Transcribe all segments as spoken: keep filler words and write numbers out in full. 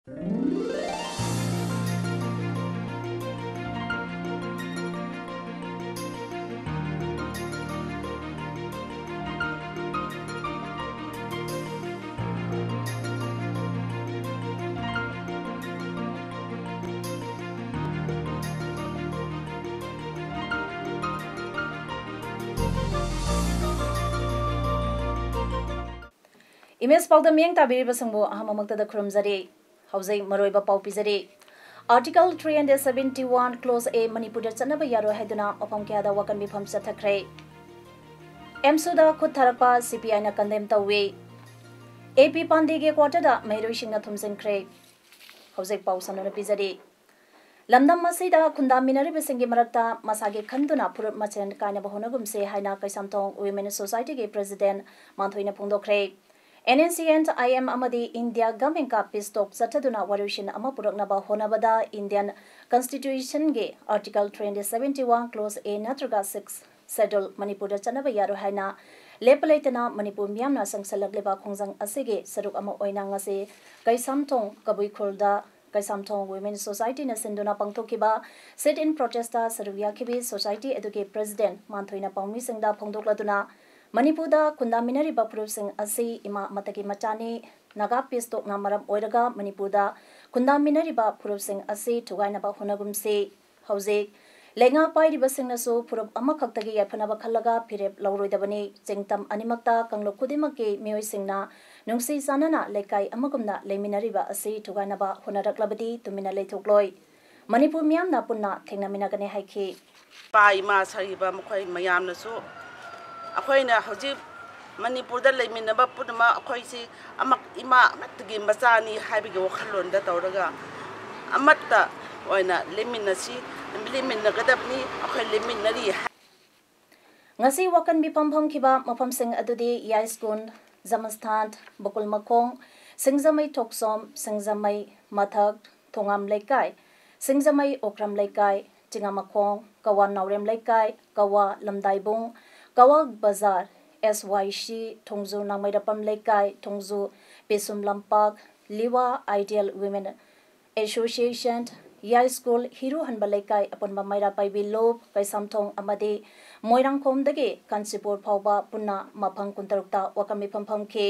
Image ꯄꯥꯎꯗꯝ ꯃꯤꯠꯌꯦꯡ ꯇꯥꯕꯤꯔꯤꯕꯁꯤꯡꯕꯨ ꯑꯍꯥꯟꯕꯃꯛꯇꯗ ꯈꯨꯔꯨꯝꯖꯔꯤ꯫ ꯍꯧꯖꯤꯛ ꯃꯔꯨꯑꯣꯏꯕ ꯄꯥꯎ ꯄꯤꯖꯔꯤ꯫ Article three hundred seventy-one Clause A ꯃꯅꯤꯄꯨꯔꯗ ꯆꯠꯅꯕ ꯌꯥꯔꯣꯏ ꯍꯥꯏꯗꯨꯅ ꯃꯐꯝ ꯀꯌꯥꯗ ꯋꯥꯀꯟ ꯃꯤꯐꯝ ꯆꯠꯊꯈ꯭ꯔꯦ꯫ ꯑꯦꯝꯁꯨꯗ ꯈꯨꯠ ꯊꯥꯔꯛꯄ ꯁꯤ ꯄꯤ ꯑꯥꯏꯅ condemn ꯇꯧꯏ꯫ ꯑꯦ ꯄꯤ ꯄꯥꯟꯗꯦꯒꯤ ꯀ꯭ꯋꯥꯇꯔꯗ ꯃꯍꯩꯔꯣꯏꯁꯤꯡꯅ ꯊꯨꯝꯖꯤꯟꯈ꯭ꯔꯦ꯫ ꯍꯧꯖꯤꯛ ꯄꯥꯎ ꯁꯟꯗꯣꯛꯅ ꯄꯤꯖꯔꯤ꯫ ꯂꯝꯗꯝ ꯑꯁꯤꯗ ꯈꯨꯟꯗꯥꯃꯤꯟꯅꯔꯤꯕꯁꯤꯡꯒꯤ ꯃꯔꯛꯇ ꯃꯁꯥꯒꯤ ꯈꯟꯗꯨꯅ ꯐꯨꯔꯨꯞ ꯃꯁꯦꯟ ꯀꯥꯏꯅꯕ ꯍꯣꯠꯅꯒꯨꯝꯁꯦ ꯍꯥꯏꯅ Keishamthong Women Societyꯒꯤ President ꯃꯥꯟꯊꯣꯏꯅ ꯐꯣꯡꯗꯣꯛꯈ꯭ꯔꯦ꯫ N N C N I M ꯑꯃꯗꯤ ꯏꯟꯗꯤꯌꯥ ꯒꯃꯦꯟꯀ peace talk ꯆꯠꯊꯗꯨꯅ ꯋꯥꯔꯣꯏꯁꯤꯟ ꯑꯃ ꯄꯨꯔꯛꯅꯕ ꯍꯣꯠꯅꯕꯗ Indian Constitutionꯒꯤ Article three hundred seventy-one Clause A ꯅꯠꯇ꯭ꯔꯒ Sixth Schedule ꯃꯅꯤꯄꯨꯔꯗ ꯆꯠꯅꯕ ꯌꯥꯔꯣꯏ ꯍꯥꯏꯅ ꯂꯦꯞꯄ ꯂꯩꯇꯅ ꯃꯅꯤꯄꯨꯔ ꯃꯤꯌꯥꯝꯅ ꯆꯪꯁꯤꯜꯂꯛꯂꯤꯕ ꯈꯣꯡꯖꯪ ꯑꯁꯤꯒꯤ ꯁꯔꯨꯛ ꯑꯃ ꯑꯣꯏꯅ ꯉꯁꯤ ꯀꯩꯁꯥꯝꯊꯣꯡ ꯀꯕꯨꯏ ꯈꯨꯜꯗ ꯀꯩꯁꯥꯝꯊꯣꯡ Women Societyꯅ ꯁꯤꯟꯗꯨꯅ ꯄꯥꯡꯊꯣꯛꯈꯤꯕ sit-in protestꯇ ꯁꯔꯨꯛ ꯌꯥꯈꯤꯕꯤ society ꯑꯗꯨꯒꯤ President ꯃꯥꯟꯊꯣꯏꯅ ꯄꯥꯎꯃꯤꯁꯤꯡꯗ ꯐꯣꯡꯗꯣꯛꯂꯗꯨꯅ, ꯃꯅꯤꯄꯨꯔꯗ ꯈꯨꯟꯗꯥꯃꯤꯟꯅꯔꯤꯕ ꯐꯨꯔꯨꯞꯁꯤꯡ ꯑꯁꯤ ꯏꯃꯥ ꯑꯃꯠꯇꯒꯤ ꯃꯆꯥꯅꯤ, ꯅꯥꯒꯥ peace talkꯅ ꯃꯔꯝ ꯑꯣꯏꯔꯒ ꯃꯅꯤꯄꯨꯔꯗ ꯈꯨꯟꯗꯥꯃꯤꯟꯅꯔꯤꯕ ꯐꯨꯔꯨꯞꯁꯤꯡ ꯑꯁꯤ ꯊꯨꯒꯥꯏꯅꯕ ꯍꯣꯠꯅꯒꯨꯝꯁꯤ꯫ ꯍꯧꯖꯤꯛ ꯂꯩꯉꯥꯛ ꯄꯥꯏꯔꯤꯕꯁꯤꯡꯅꯁꯨ ꯐꯨꯔꯨꯞ ꯑꯃꯈꯛꯇꯒꯤ ꯌꯥꯏꯐꯅꯕ ꯈꯜꯂꯒ ꯐꯤꯔꯦꯞ ꯂꯧꯔꯣꯏꯗꯕꯅꯤ꯫ ꯆꯤꯡꯇꯝ ꯑꯅꯤꯃꯛꯇ ꯀꯥꯡꯂꯨꯞ ꯈꯨꯗꯤꯡꯃꯛꯀꯤ ꯃꯤꯑꯣꯏꯁꯤꯡꯅ ꯅꯨꯡꯁꯤ ꯆꯥꯟꯅꯅ ꯂꯩꯀꯥꯏ ꯑꯃꯒꯨꯝꯅ ꯂꯩꯃꯤꯟꯅꯔꯤꯕ ꯑꯁꯤ ꯊꯨꯒꯥꯏꯅꯕ ꯍꯣꯠꯅꯔꯛꯂꯕꯗꯤ ꯇꯨꯃꯤꯟꯅ ꯂꯩꯊꯣꯛꯂꯣꯏ꯫ ꯃꯅꯤꯄꯨꯔ ꯃꯤꯌꯥꯝꯅ ꯄꯨꯟꯅ ꯊꯦꯡꯅꯃꯤꯟꯅꯒꯅꯤ ꯍꯥꯏꯈꯤ꯫ ꯏꯄꯥ ꯏꯃꯥ ꯁꯥꯔꯤꯕ ꯃꯈꯣꯏ ꯃꯌꯥꯝꯅꯁꯨ ꯑꯩꯈꯣꯏꯅ ꯍꯧꯖꯤꯛ ꯃꯅꯤꯄꯨꯔꯗ ꯂꯩꯃꯤꯟꯅꯕ ꯄꯨꯝꯅꯃꯛ ꯑꯩꯈꯣꯏꯁꯤ ꯑꯃ, ꯏꯃꯥ ꯑꯃꯠꯇꯒꯤ ꯃꯆꯥꯅꯤ ꯍꯥꯏꯕꯒꯤ ꯋꯥꯈꯜꯂꯣꯟꯗ ꯇꯧꯔꯒ ꯑꯃꯠꯇ ꯑꯣꯏꯅ ꯂꯩꯃꯤꯟꯅꯁꯤ, ꯂꯩꯃꯤꯟꯅꯒꯗꯕꯅꯤ, ꯑꯩꯈꯣꯏ ꯂꯩꯃꯤꯟꯅꯔꯤ꯫ ꯉꯁꯤ ꯋꯥꯀꯟ ꯃꯤꯐꯝ ꯐꯝꯈꯤꯕ ꯃꯐꯝꯁꯤꯡ ꯑꯗꯨꯗꯤ ꯌꯥꯏꯁ꯭ꯀꯨꯜ, ꯖꯃꯁꯊꯥꯟ, ꯕꯀꯨꯜ ꯃꯈꯣꯡ, ꯁꯤꯡꯖꯃꯩ ꯊꯣꯛꯁꯣꯝ, ꯁꯤꯡꯖꯃꯩ ꯃꯊꯛ, ꯊꯣꯉꯥꯝ ꯂꯩꯀꯥꯏ, ꯁꯤꯡꯖꯃꯩ ꯑꯣꯀ꯭ꯔꯝ ꯂꯩꯀꯥꯏ, ꯆꯤꯉꯥꯃꯈꯣꯡ, ꯀꯋꯥ ꯅꯥꯎꯔꯦꯝ ꯂꯩꯀꯥꯏ, ꯀꯋꯥ ꯂꯝꯗꯥꯏꯕꯨꯡ, ꯀꯋꯥ ꯕꯖꯥꯔ, S Y C, ꯊꯣꯡꯖꯨ ꯅꯥꯡꯃꯩꯔꯄꯝ ꯂꯩꯀꯥꯏ, ꯊꯣꯡꯖꯨ ꯄꯦꯁꯨꯝ ꯂꯝꯄꯥꯛ, ꯂꯤꯋꯥ, ꯑꯥꯏꯗꯤꯌꯦꯜ ꯋꯤꯃꯦꯟ ꯑꯦꯁꯣꯁꯤꯌꯦꯁꯟ, ꯌꯥꯏꯁ꯭ꯀꯨꯜ, ꯍꯤꯔꯨ ꯍꯟꯕ ꯂꯩꯀꯥꯏ, ꯑꯄꯨꯟꯕ ꯃꯩꯔꯥ ꯄꯥꯏꯕꯤ ꯂꯨꯞ, ꯀꯩꯁꯥꯝꯊꯣꯡ ꯑꯃꯗꯤ ꯃꯣꯏꯔꯥꯡꯈꯣꯝꯗꯒꯤ ꯀꯥꯟꯆꯤꯄꯨꯔ ꯐꯥꯎꯕ ꯄꯨꯟꯅ ꯃꯐꯝ ꯀꯨꯟꯇꯔꯨꯛꯇ ꯋꯥꯀꯟ ꯃꯤꯐꯝ ꯐꯝꯈꯤ꯫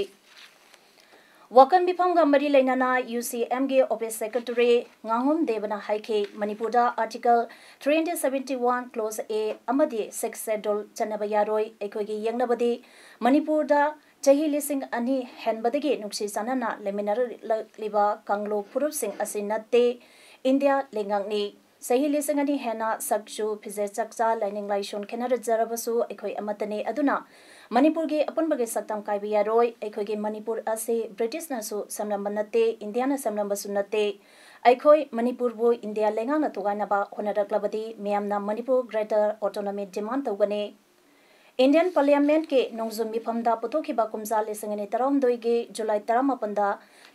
ꯋꯥꯀꯟ ꯃꯤꯐꯝꯒ ꯃꯔꯤ ꯂꯩꯅꯅ ꯌꯨ ꯁꯤ ꯑꯦꯝꯒꯤ ꯑꯣꯐꯤꯁ ꯁꯦꯀ꯭ꯔꯦꯇꯔꯤ ꯉꯥꯉꯣꯝ ꯗꯦꯕꯅ ꯍꯥꯏꯈꯤ, ꯃꯅꯤꯄꯨꯔꯗ article three hundred seventy one clause A ꯑꯃꯗꯤ sixth schedule ꯆꯠꯅꯕ ꯌꯥꯔꯣꯏ꯫ ꯑꯩꯈꯣꯏꯒꯤ ꯌꯦꯡꯅꯕꯗꯤ ꯃꯅꯤꯄꯨꯔꯗ ꯆꯍꯤ ꯂꯤꯁꯤꯡ ꯑꯅꯤ ꯍꯦꯟꯕꯗꯒꯤ ꯅꯨꯡꯁꯤ ꯆꯥꯟꯅꯅ ꯂꯩꯃꯤꯟꯅꯔꯛꯂꯤꯕ ꯀꯥꯡꯂꯨꯞ ꯐꯨꯔꯨꯞꯁꯤꯡ ꯑꯁꯤ ꯅꯠꯇꯦ, ꯏꯟꯗꯤꯌꯥ ꯂꯩꯉꯥꯛꯅꯤ꯫ ꯆꯍꯤ ꯂꯤꯁꯤꯡ ꯑꯅꯤ ꯍꯦꯟꯅ ꯁꯛꯆꯨ, ꯐꯤꯖꯦꯠ ꯆꯛꯆꯥ, ꯂꯥꯏꯅꯤꯡ ꯂꯥꯏꯁꯣꯟ ꯈꯦꯠꯅꯔꯖꯔꯕꯁꯨ ꯑꯩꯈꯣꯏ ꯑꯃꯠꯇꯅꯤ꯫ ꯑꯗꯨꯅ ꯃꯅꯤꯄꯨꯔꯒꯤ ꯑꯄꯨꯟꯕꯒꯤ ꯁꯛꯇꯝ ꯀꯥꯏꯕ ꯌꯥꯔꯣꯏ꯫ ꯑꯩꯈꯣꯏꯒꯤ ꯃꯅꯤꯄꯨꯔ ꯑꯁꯤ ꯕ꯭ꯔꯤꯇꯤꯁꯅꯁꯨ ꯁꯦꯝꯂꯝꯕ ꯅꯠꯇꯦ, ꯏꯟꯗꯤꯌꯥꯅ ꯁꯦꯝꯂꯝꯕꯁꯨ ꯅꯠꯇꯦ꯫ ꯑꯩꯈꯣꯏ ꯃꯅꯤꯄꯨꯔꯕꯨ ꯏꯟꯗꯤꯌꯥ ꯂꯩꯉꯥꯛꯅ ꯊꯨꯒꯥꯏꯅꯕ ꯍꯣꯠꯅꯔꯛꯂꯕꯗꯤ ꯃꯤꯌꯥꯝꯅ ꯃꯅꯤꯄꯨꯔ Greater Autonomy demand ꯇꯧꯒꯅꯤ꯫ ꯏꯟꯗꯤꯌꯟ ꯄꯥꯔꯂꯤꯌꯥꯃꯦꯟꯠꯀꯤ ꯅꯣꯡꯖꯨꯝ ꯃꯤꯐꯝꯗ ꯄꯨꯊꯣꯛꯈꯤꯕ ꯀꯨꯝꯖꯥ ꯂꯤꯁꯤꯡ ꯑꯅꯤ ꯇꯔꯥꯍꯨꯝꯗꯣꯏꯒꯤ ꯖꯨꯂꯥꯏ ꯇꯔꯥꯃꯥꯄꯟꯗ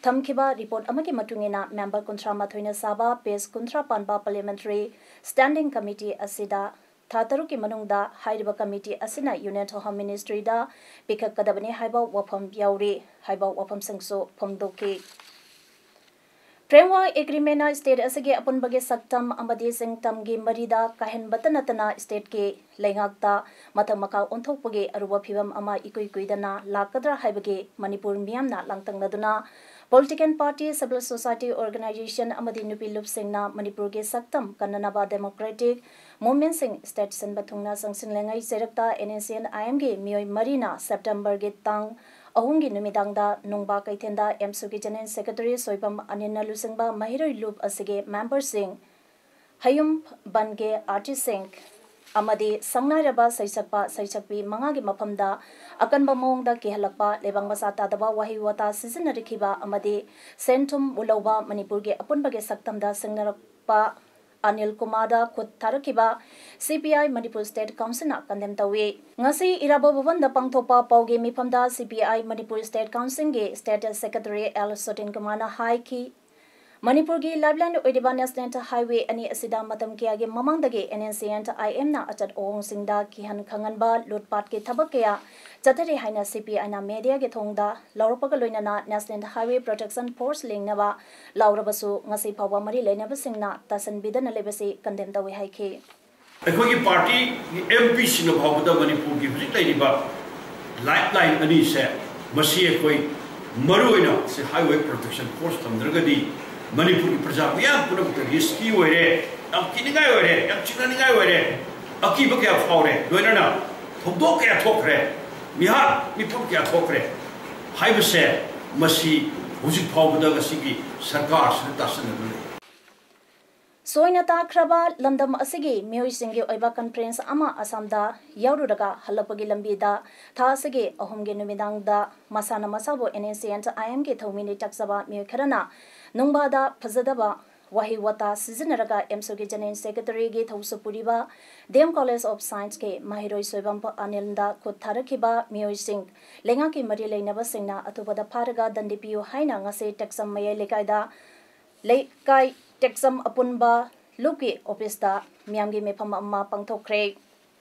ꯊꯝꯈꯤꯕ ꯔꯤꯄꯣꯔꯠ ꯑꯃꯒꯤ ꯃꯇꯨꯡ ꯏꯟꯅ, ꯃꯦꯝꯕꯔ ꯀꯨꯟꯊ꯭ꯔꯥ ꯃꯥꯊꯣꯏꯅ ꯁꯥꯕ ꯄꯦꯖ ꯀꯨꯟꯊ꯭ꯔꯥ ꯄꯥꯟꯕ ꯄꯥꯔꯂꯤꯌꯥꯃꯦꯟꯇꯔꯤ ꯁ꯭ꯇꯦꯟꯗꯤꯡ ꯀꯃꯤꯇꯤ ꯑꯁꯤꯗ ꯊꯥ ꯇꯔꯨꯛꯀꯤ ꯃꯅꯨꯡꯗ ꯍꯥꯏꯔꯤꯕ ꯀꯃꯤꯇꯤ ꯑꯁꯤꯅ ꯌꯨꯅꯤꯌꯟ ꯍꯣꯝ ꯃꯤꯅꯤꯁꯇ꯭ꯔꯤꯗ ꯄꯤꯈꯠꯀꯗꯕꯅꯤ ꯍꯥꯏꯕ ꯋꯥꯐꯝ ꯌꯥꯎꯔꯤ ꯍꯥꯏꯕ ꯋꯥꯐꯝꯁꯤꯡꯁꯨ ꯐꯣꯡꯗꯣꯛꯈꯤ꯫ ꯐ꯭ꯔꯦꯝꯋꯥꯔꯛ ꯑꯦꯒ꯭ꯔꯤꯃꯦꯟꯅ ꯁ꯭ꯇꯦꯠ ꯑꯁꯤꯒꯤ ꯑꯄꯨꯟꯕꯒꯤ ꯁꯛꯇꯝ ꯑꯃꯗꯤ ꯆꯤꯡꯇꯝꯒꯤ ꯃꯔꯤꯗ ꯀꯥꯏꯍꯟꯕꯇ ꯅꯠꯇꯅ ꯁ꯭ꯇꯦꯠꯀꯤ ꯂꯩꯉꯥꯛꯇ ꯃꯊꯛ ꯃꯈꯥ ꯑꯣꯟꯊꯣꯛꯄꯒꯤ ꯑꯔꯨꯕ ꯐꯤꯚꯝ ꯑꯃ ꯏꯀꯨꯏ ꯀꯨꯏꯗꯅ ꯂꯥꯛꯀꯗ꯭ꯔꯥ ꯍꯥꯏꯕꯒꯤ ꯃꯅꯤꯄꯨꯔ ꯃꯤꯌꯥꯝꯅ ꯂꯥꯡꯇꯛꯅꯗꯨꯅ political party, civil society organization ꯑꯃꯗꯤ ꯅꯨꯄꯤ ꯂꯨꯞꯁꯤꯡꯅ ꯃꯅꯤꯄꯨꯔꯒꯤ ꯁꯛꯇꯝ ꯀꯟꯅꯅꯕ ꯗꯦꯃꯣꯀ꯭ꯔꯦꯇꯤꯛ ꯃꯨꯚꯃꯦꯟꯠꯁꯤꯡ ꯁ꯭ꯇꯦꯠ ꯁꯤꯟꯕ ꯊꯨꯡꯅ ꯆꯪꯁꯤꯜꯂꯤꯉꯩ ꯆꯩꯔꯛꯇ ꯑꯦꯟ ꯑꯦꯁ ꯁꯤ ꯑꯦꯟ ꯑꯥꯏ ꯑꯦꯝꯒꯤ ꯃꯤꯑꯣꯏ ꯃꯔꯤꯅ ꯁꯦꯞꯇꯦꯝꯕꯔꯒꯤ ꯇꯥꯡ ꯑꯍꯨꯝꯒꯤ ꯅꯨꯃꯤꯗꯥꯡꯗ ꯅꯨꯡꯕꯥ ꯀꯩꯊꯦꯜꯗ ꯑꯦꯝꯁꯨꯒꯤ ꯖꯦꯅꯔꯦꯜ ꯁꯦꯀ꯭ꯔꯦꯇꯔꯤ ꯁꯣꯏꯕꯝ ꯑꯅꯤꯜꯅ ꯂꯨꯆꯤꯡꯕ ꯃꯍꯩꯔꯣꯏ ꯂꯨꯞ ꯑꯁꯤꯒꯤ ꯃꯦꯝꯕꯔꯁꯤꯡ, ꯍꯌꯨꯝ ꯕꯟꯒꯦ ꯑꯥꯔꯇꯤꯁꯁꯤꯡ ꯑꯃꯗꯤ ꯁꯪꯅꯥꯏꯔꯕ ꯁꯩꯁꯛꯄ ꯁꯩꯁꯛꯄꯤ ꯃꯉꯥꯒꯤ ꯃꯐꯝꯗ ꯑꯀꯟꯕ ꯃꯑꯣꯡꯗ ꯀꯤꯍꯜꯂꯛꯄ, ꯂꯩꯕꯥꯛ ꯃꯆꯥ ꯇꯥꯗꯕ ꯋꯥꯍꯩ ꯋꯥꯇꯥ ꯁꯤꯖꯤꯟꯅꯔꯛꯈꯤꯕ ꯑꯃꯗꯤ ꯁꯦꯟ ꯊꯨꯝ ꯃꯨꯜꯍꯧꯕ, ꯃꯅꯤꯄꯨꯔꯒꯤ ꯑꯄꯨꯟꯕꯒꯤ ꯁꯛꯇꯝꯗ ꯁꯤꯡꯅꯔꯛꯄ ꯑꯅꯤꯜ ꯀꯨꯃꯥꯔꯗ ꯈꯨꯠ ꯊꯥꯔꯛꯈꯤꯕ ꯁꯤ ꯄꯤ ꯑꯥꯏ ꯃꯅꯤꯄꯨꯔ ꯁ꯭ꯇꯦꯠ ꯀꯥꯎꯟꯁꯤꯜꯅ ꯀꯟꯗꯦꯝ ꯇꯧꯏ꯫ ꯉꯁꯤ ꯏꯔꯥꯕꯣꯠ ꯚꯕꯟꯗ ꯄꯥꯡꯊꯣꯛꯄ ꯄꯥꯎꯒꯤ ꯃꯤꯐꯝꯗ ꯁꯤ ꯄꯤ ꯑꯥꯏ ꯃꯅꯤꯄꯨꯔ ꯁ꯭ꯇꯦꯠ ꯀꯥꯎꯟꯁꯤꯜꯒꯤ ꯁ꯭ꯇꯦꯠ ꯁꯦꯀ꯭ꯔꯦꯇꯔꯤ ꯑꯦꯜ ꯁꯣꯇꯤꯟ ꯀꯨꯃꯥꯔꯅ ꯍꯥꯏꯈꯤ, ꯃꯅꯤꯄꯨꯔꯒꯤ ꯂꯥꯏꯐꯂꯥꯏꯟ ꯑꯣꯏꯔꯤꯕ ꯅꯦꯁꯅꯦꯜ ꯍꯥꯏꯋꯦ ꯑꯅꯤ ꯑꯁꯤꯗ ꯃꯇꯝ ꯀꯌꯥꯒꯤ ꯃꯃꯥꯡꯗꯒꯤ ꯑꯦꯟ ꯑꯦꯟ ꯁꯤ ꯑꯦꯟ ꯑꯥꯏ ꯑꯦꯝꯅ ꯑꯆꯠ ꯑꯍꯣꯡꯁꯤꯡꯗ ꯀꯤꯍꯟ ꯈꯪꯍꯟꯕ, ꯂꯨꯠꯄꯥꯠꯀꯤ ꯊꯕꯛ ꯀꯌꯥ ꯆꯠꯊꯔꯤ ꯍꯥꯏꯅ ꯁꯤ ꯄꯤ ꯑꯥꯏꯅ ꯃꯦꯗꯤꯌꯥꯒꯤ ꯊꯣꯡꯗ ꯂꯥꯎꯔꯛꯄꯒ ꯂꯣꯏꯅꯅ ꯅꯦꯁꯅꯦꯜ ꯍꯥꯏꯋꯦ ꯄ꯭ꯔꯣꯇꯦꯛꯁꯟ ꯐꯣꯔꯁ ꯂꯤꯡꯅꯕ ꯂꯥꯎꯔꯕꯁꯨ ꯉꯁꯤ ꯐꯥꯎꯕ ꯃꯔꯤ ꯂꯩꯅꯕꯁꯤꯡꯅ ꯇꯥꯁꯟꯕꯤꯗꯅ ꯂꯩꯕꯁꯤ ꯀꯟꯗꯦꯝ ꯇꯧꯏ ꯍꯥꯏꯈꯤ꯫ ꯑꯩꯈꯣꯏꯒꯤ ꯄꯥꯔꯇꯤꯒꯤ ꯑꯦꯝ ꯄꯤꯁꯤꯡꯅ ꯐꯥꯎꯕꯗ ꯃꯅꯤꯄꯨꯔꯒꯤ ꯍꯧꯖꯤꯛ ꯂꯩꯔꯤꯕ ꯂꯥꯏꯐꯂꯥꯏꯟ ꯑꯅꯤꯁꯦ, ꯃꯁꯤ ꯑꯩꯈꯣꯏ ꯃꯔꯨꯑꯣꯏꯅ ꯁꯤ ꯍꯥꯏꯋꯦ ꯄ꯭ꯔꯣꯇꯦꯛꯁꯟ ꯐꯣꯔꯁ ꯊꯝꯗ꯭ꯔꯒꯗꯤ ꯃꯅꯤꯄꯨꯔꯒꯤ ꯄ꯭ꯔꯖꯥ ꯃꯤꯌꯥꯝ ꯄꯨꯝꯅꯃꯛꯇ ꯔꯤꯁꯀꯤ ꯑꯣꯏꯔꯦ, ꯌꯥꯝ ꯀꯤꯅꯤꯡꯉꯥꯏ ꯑꯣꯏꯔꯦ, ꯌꯥꯝ ꯆꯤꯡꯅꯅꯤꯡꯉꯥꯏ ꯑꯣꯏꯔꯦ, ꯑꯀꯤꯕ ꯀꯌꯥ ꯐꯥꯎꯔꯦ, ꯂꯣꯏꯅꯅ ꯊꯧꯗꯣꯛ ꯀꯌꯥ ꯊꯣꯛꯈ꯭ꯔꯦ, ꯃꯤꯍꯥꯠ ꯃꯤꯄꯨꯝ ꯀꯌꯥ ꯊꯣꯛꯈ꯭ꯔꯦ ꯍꯥꯏꯕꯁꯦ, ꯃꯁꯤ ꯍꯧꯖꯤꯛ ꯐꯥꯎꯕꯗ ꯉꯁꯤꯒꯤ ꯁꯔꯀꯥꯔꯁꯤꯅ ꯇꯥꯁꯟꯅꯗꯨꯅ ꯂꯩ꯫ ꯁꯣꯏꯅ ꯇꯥꯈ꯭ꯔꯕ ꯂꯝꯗꯝ ꯑꯁꯤꯒꯤ ꯃꯤꯑꯣꯏꯁꯤꯡꯒꯤ ꯑꯣꯏꯕ ꯀꯟꯐ꯭ꯔꯦꯟꯁ ꯑꯃ ꯑꯁꯥꯝꯗ ꯌꯥꯎꯔꯨꯔꯒ ꯍꯜꯂꯛꯄꯒꯤ ꯂꯝꯕꯤꯗ ꯊꯥ ꯑꯁꯤꯒꯤ ꯑꯍꯨꯝꯒꯤ ꯅꯨꯃꯤꯗꯥꯡꯗ ꯃꯁꯥꯅ ꯃꯁꯥꯕꯨ ꯑꯦꯟ ꯑꯦꯟ ꯁꯤ ꯑꯦꯟ ꯑꯥꯏ ꯑꯦꯝꯒꯤ ꯊꯧꯃꯤꯅꯤ ꯇꯥꯛꯆꯕ ꯃꯤꯑꯣꯏ ꯈꯔꯅ ꯅꯨꯡꯕꯥꯗ ꯐꯖꯗꯕ ꯋꯥꯍꯩ ꯋꯥꯇꯥ ꯁꯤꯖꯤꯟꯅꯔꯒ ꯑꯦꯝꯁꯨꯒꯤ ꯖꯦꯅꯔꯦꯜ ꯁꯦꯀ꯭ꯔꯦꯇꯔꯤꯒꯤ ꯊꯧꯁꯨ ꯄꯨꯔꯤꯕ ꯗꯤ ꯑꯦꯝ ꯀꯣꯂꯦꯖ ꯑꯣꯐ ꯁꯥꯏꯟꯁꯀꯤ ꯃꯍꯩꯔꯣꯏ ꯁꯣꯏꯕꯝ ꯑꯅꯤꯜꯗ ꯈꯨꯠ ꯊꯥꯔꯛꯈꯤꯕ ꯃꯤꯑꯣꯏꯁꯤꯡ ꯂꯩꯉꯥꯛꯀꯤ ꯃꯔꯤ ꯂꯩꯅꯕꯁꯤꯡꯅ ꯑꯊꯨꯕꯗ ꯐꯥꯔꯒ ꯗꯟꯗꯤ ꯄꯤꯌꯨ ꯍꯥꯏꯅ ꯉꯁꯤ ꯇꯦꯛꯆꯝ ꯃꯌꯥꯏ ꯂꯩꯀꯥꯏꯗ ꯂꯩꯀꯥꯏ ꯇꯦꯛꯆꯝ ꯑꯄꯨꯟꯕ ꯂꯨꯞꯀꯤ ꯑꯣꯐꯤꯁꯇ ꯃꯤꯌꯥꯝꯒꯤ ꯃꯤꯐꯝ ꯑꯃ ꯄꯥꯡꯊꯣꯛꯈ꯭ꯔꯦ꯫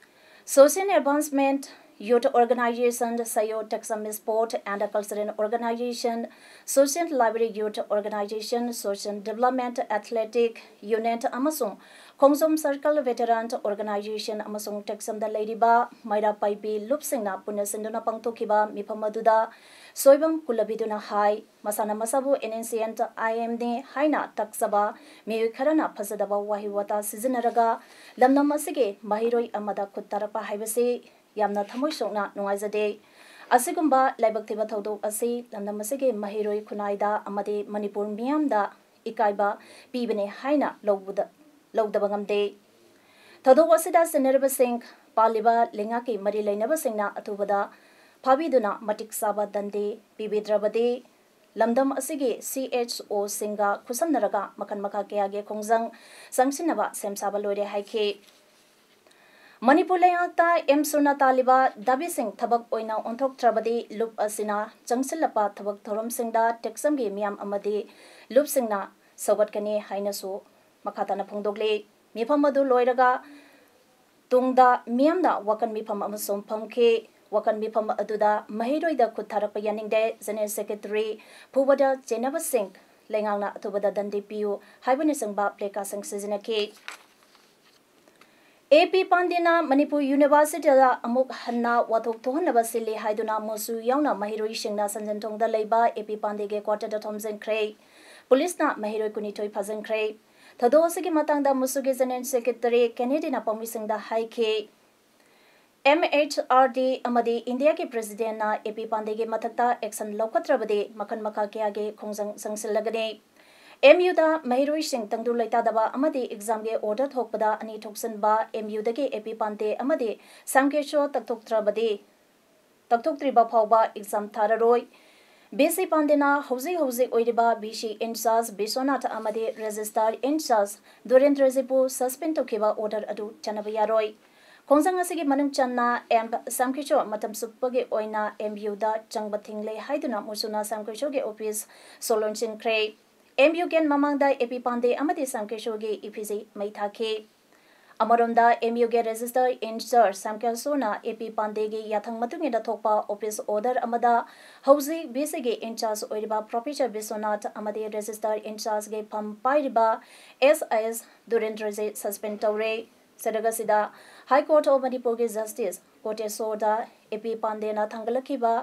Social Advancement Youth Organization, ꯁꯌꯣ ꯇꯦꯛꯆꯝ Sport and Cultural Organization, Social Library Youth Organization, Social Development Athletic Unit ꯑꯃꯁꯨꯡ ꯈꯣꯡꯖꯣꯝ Circle Veteran Organization ꯑꯃꯁꯨꯡ ꯇꯦꯛꯆꯝꯗ ꯂꯩꯔꯤꯕ ꯃꯩꯔꯥ ꯄꯥꯏꯕꯤ ꯂꯨꯞꯁꯤꯡꯅ ꯄꯨꯟꯅ ꯁꯤꯟꯗꯨꯅ ꯄꯥꯡꯊꯣꯛꯈꯤꯕ ꯃꯤꯐꯝ ꯑꯗꯨꯗ ꯁꯣꯏꯕꯝ ꯀꯨꯂꯕꯤꯗꯨꯅ ꯍꯥꯏ, ꯃꯁꯥꯅ ꯃꯁꯥꯕꯨ ꯑꯦꯟ ꯑꯦꯟ ꯁꯤ ꯑꯦꯟ ꯑꯥꯏ ꯑꯦꯝꯅꯤ ꯍꯥꯏꯅ ꯇꯥꯛꯆꯕ ꯃꯤꯑꯣꯏ ꯈꯔꯅ ꯐꯖꯗꯕ ꯋꯥꯍꯩ ꯋꯥꯇꯥ ꯁꯤꯖꯤꯟꯅꯔꯒ ꯂꯝꯗꯝ ꯑꯁꯤꯒꯤ ꯃꯍꯩꯔꯣꯏ ꯑꯃꯗ ꯈꯨꯠ ꯊꯥꯔꯛꯄ ꯍꯥꯏꯕꯁꯤ ꯌꯥꯝꯅ ꯊꯃꯣꯏ ꯁꯣꯛꯅ ꯅꯨꯡꯉꯥꯏꯖꯗꯦ꯫ ꯑꯁꯤꯒꯨꯝꯕ ꯂꯥꯏꯕꯛ ꯊꯤꯕ ꯊꯧꯗꯣꯛ ꯑꯁꯤ ꯂꯝꯗꯝ ꯑꯁꯤꯒꯤ ꯃꯍꯩꯔꯣꯏ ꯈꯨꯟꯅꯥꯏꯗ ꯑꯃꯗꯤ ꯃꯅꯤꯄꯨꯔ ꯃꯤꯌꯥꯝꯗ ꯏꯀꯥꯏꯕ ꯄꯤꯕꯅꯦ ꯍꯥꯏꯅ ꯂꯧꯕꯗ, ꯂꯧꯗꯕ ꯉꯝꯗꯦ꯫ ꯊꯧꯗꯣꯛ ꯑꯁꯤꯗ ꯁꯤꯟꯅꯔꯤꯕꯁꯤꯡ, ꯄꯥꯜꯂꯤꯕ ꯂꯩꯉꯥꯛꯀꯤ ꯃꯔꯤ ꯂꯩꯅꯕꯁꯤꯡꯅ ꯑꯊꯨꯕꯗ ꯐꯥꯕꯤꯗꯨꯅ ꯃꯇꯤꯛ ꯆꯥꯕ ꯗꯟꯗꯤ ꯄꯤꯕꯤꯗ꯭ꯔꯕꯗꯤ ꯂꯝꯗꯝ ꯑꯁꯤꯒꯤ ꯁꯤ ꯑꯦꯆ ꯑꯣꯁꯤꯡꯒ ꯈꯨꯠꯁꯝꯅꯔꯒ ꯃꯈꯜ ꯃꯈꯥ ꯀꯌꯥꯒꯤ ꯈꯣꯡꯖꯪ ꯆꯪꯁꯤꯟꯅꯕ ꯁꯦꯝ ꯁꯥꯕ ꯂꯣꯏꯔꯦ ꯍꯥꯏꯈꯤ꯫ ꯃꯅꯤꯄꯨꯔ ꯂꯩꯉꯥꯛꯇ ꯑꯦꯝꯁꯨꯅ ꯇꯥꯜꯂꯤꯕ ꯗꯥꯕꯤꯁꯤꯡ ꯊꯕꯛ ꯑꯣꯏꯅ ꯑꯣꯟꯊꯣꯛꯇ꯭ꯔꯕꯗꯤ ꯂꯨꯞ ꯑꯁꯤꯅ ꯆꯪꯁꯤꯜꯂꯛꯄ ꯊꯕꯛ ꯊꯧꯔꯝꯁꯤꯡꯗ ꯇꯦꯛꯆꯝꯒꯤ ꯃꯤꯌꯥꯝ ꯑꯃꯗꯤ ꯂꯨꯞꯁꯤꯡꯅ ꯁꯧꯒꯠꯀꯅꯤ ꯍꯥꯏꯅꯁꯨ ꯃꯈꯥ ꯇꯥꯅ ꯐꯣꯡꯗꯣꯛꯂꯤ꯫ ꯃꯤꯐꯝ ꯑꯗꯨ ꯂꯣꯏꯔꯒ ꯇꯨꯡꯗ ꯃꯤꯌꯥꯝꯅ ꯋꯥꯀꯟ ꯃꯤꯐꯝ ꯑꯃꯁꯨ ꯐꯝꯈꯤ꯫ ꯋꯥꯀꯟ ꯃꯤꯐꯝ ꯑꯗꯨꯗ ꯃꯍꯩꯔꯣꯏꯗ ꯈꯨꯠ ꯊꯥꯔꯛꯄ ꯌꯥꯅꯤꯡꯗꯦ, General Secretary ꯐꯨꯕꯗ ꯆꯦꯟꯅꯕꯁꯤꯡ ꯂꯩꯉꯥꯛꯅ ꯑꯊꯨꯕꯗ ꯗꯟꯗꯤ ꯄꯤꯌꯨ ꯍꯥꯏꯕꯅꯆꯤꯡꯕ placardꯁꯤꯡ ꯁꯤꯖꯤꯟꯅꯈꯤ꯫ ꯑꯦ ꯄꯤ ꯄꯥꯟꯗꯦꯅ ꯃꯅꯤꯄꯨꯔ ꯌꯨꯅꯤꯚꯔꯁꯤꯇꯤꯗ ꯑꯃꯨꯛ ꯍꯟꯅ ꯋꯥꯊꯣꯛ ꯊꯣꯛꯍꯟꯅꯕ ꯁꯤꯜꯂꯤ ꯍꯥꯏꯗꯨꯅ ꯃꯨꯁꯨ ꯌꯥꯎꯅ ꯃꯍꯩꯔꯣꯏꯁꯤꯡꯅ ꯁꯟꯖꯦꯟꯊꯣꯡꯗ ꯂꯩꯕ ꯑꯦ ꯄꯤ ꯄꯥꯟꯗꯦꯒꯤ quarterꯗ ꯊꯣꯝꯖꯤꯟꯈ꯭ꯔꯦ꯫ ꯄꯨꯂꯤꯁꯅ ꯃꯍꯩꯔꯣꯏ ꯀꯨꯟꯅꯤꯊꯣꯏ ꯐꯥꯖꯤꯟꯈ꯭ꯔꯦ꯫ ꯊꯧꯗꯣꯛ ꯑꯁꯤꯒꯤ ꯃꯇꯥꯡꯗ ꯃꯨꯁꯨꯒꯤ General Secretary ꯀꯦꯅꯦꯗꯤꯅ ꯄꯥꯎꯃꯤꯁꯤꯡꯗ ꯍꯥꯏꯈꯤ, M H R D ꯑꯃꯗꯤ ꯏꯟꯗꯤꯌꯥꯒꯤ ꯄ꯭ꯔꯦꯁꯤꯗꯦꯟꯠꯅ ꯑꯦ ꯄꯤ ꯄꯥꯟꯗꯦꯒꯤ ꯃꯊꯛꯇ action ꯂꯧꯈꯠꯇ꯭ꯔꯕꯗꯤ ꯃꯈꯜ ꯃꯈꯥ ꯀꯌꯥꯒꯤ ꯈꯣꯡꯖꯪ ꯆꯪꯁꯤꯜꯂꯒꯅꯤ꯫ ꯑꯦꯝ ꯌꯨꯗ ꯃꯍꯩꯔꯣꯏꯁꯤꯡ ꯇꯪꯗꯨ ꯂꯩꯇꯥꯗꯕ ꯑꯃꯗꯤ examꯒꯤ order ꯊꯣꯛꯄꯗ ꯑꯅꯤ ꯊꯣꯛꯆꯟꯕ ꯑꯦꯝ ꯌꯨꯗꯒꯤ ꯑꯦ ꯄꯤ ꯄꯥꯟꯗꯦ ꯑꯃꯗꯤ ꯁ꯭ꯌꯥꯝ ꯀꯤꯁꯣꯔ ꯇꯛꯊꯣꯛꯇ꯭ꯔꯕꯗꯤ, ꯇꯛꯊꯣꯛꯇ꯭ꯔꯤꯕ ꯐꯥꯎꯕ exam ꯊꯥꯔꯔꯣꯏ꯫ ꯕꯤ ꯁꯤ ꯄꯥꯟꯗꯦꯅ ꯍꯧꯖꯤꯛ ꯍꯧꯖꯤꯛ ꯑꯣꯏꯔꯤꯕ V C in charge Vishwanath ꯑꯃꯗꯤ registrar in charge ꯙꯨꯔꯦꯟꯗ꯭ꯔꯖꯤꯠꯄꯨ suspend ꯇꯧꯈꯤꯕ order ꯑꯗꯨ ꯆꯠꯅꯕ ꯌꯥꯔꯣꯏ꯫ ꯈꯣꯡꯖꯪ ꯑꯁꯤꯒꯤ ꯃꯅꯨꯡ ꯆꯟꯅ ꯑꯦꯝ ꯁ꯭ꯌꯥꯝ ꯀꯤꯁꯣꯔ ꯃꯇꯝ ꯆꯨꯞꯄꯒꯤ ꯑꯣꯏꯅ ꯑꯦꯝ ꯌꯨꯗ ꯆꯪꯕ ꯊꯤꯡꯂꯦ ꯍꯥꯏꯗꯨꯅ ꯃꯨꯁꯨꯅ ꯁ꯭ꯌꯥꯝ ꯀꯤꯁꯣꯔꯒꯤ officeꯁꯨ ꯂꯣꯟꯁꯤꯟꯈ꯭ꯔꯦ꯫ ꯑꯦꯝ ꯌꯨ gate ꯃꯃꯥꯡꯗ ꯑꯦ ꯄꯤ ꯄꯥꯟꯗꯦ ꯑꯃꯗꯤ ꯁ꯭ꯌꯥꯝ ꯀꯤꯁꯣꯔꯒꯤ effigy ꯃꯩ ꯊꯥꯈꯤ꯫ ꯑꯃꯔꯣꯝꯗ, ꯑꯦꯝ ꯌꯨꯒꯤ registrar in charge ꯁ꯭ꯌꯥꯝ ꯀꯤꯁꯣꯔꯅ ꯑꯦ ꯄꯤ ꯄꯥꯟꯗꯦꯒꯤ ꯌꯥꯊꯪ ꯃꯇꯨꯡ ꯏꯟꯅ ꯊꯣꯛꯄ office order ꯑꯃꯗ ꯍꯧꯖꯤꯛ ꯚꯤ ꯁꯤꯒꯤ in charge ꯑꯣꯏꯔꯤꯕ professor ꯕꯤꯁ꯭ꯋꯅꯥꯊ ꯑꯃꯗꯤ registrar in chargeꯒꯤ ꯐꯝ ꯄꯥꯏꯔꯤꯕ ꯑꯦꯁ ꯑꯥꯏ ꯑꯦꯁ ꯙꯨꯔꯦꯟꯗ꯭ꯔꯖꯤꯠ suspend ꯇꯧꯔꯦ꯫ ꯆꯠꯊꯛ ꯑꯁꯤꯗ High Court of ꯃꯅꯤꯄꯨꯔꯒꯤ Justice ꯀꯣꯇꯦꯁꯣꯔꯗ ꯑꯦ ꯄꯤ ꯄꯥꯟꯗꯦꯅ ꯊꯥꯡꯒꯠꯂꯛꯈꯤꯕ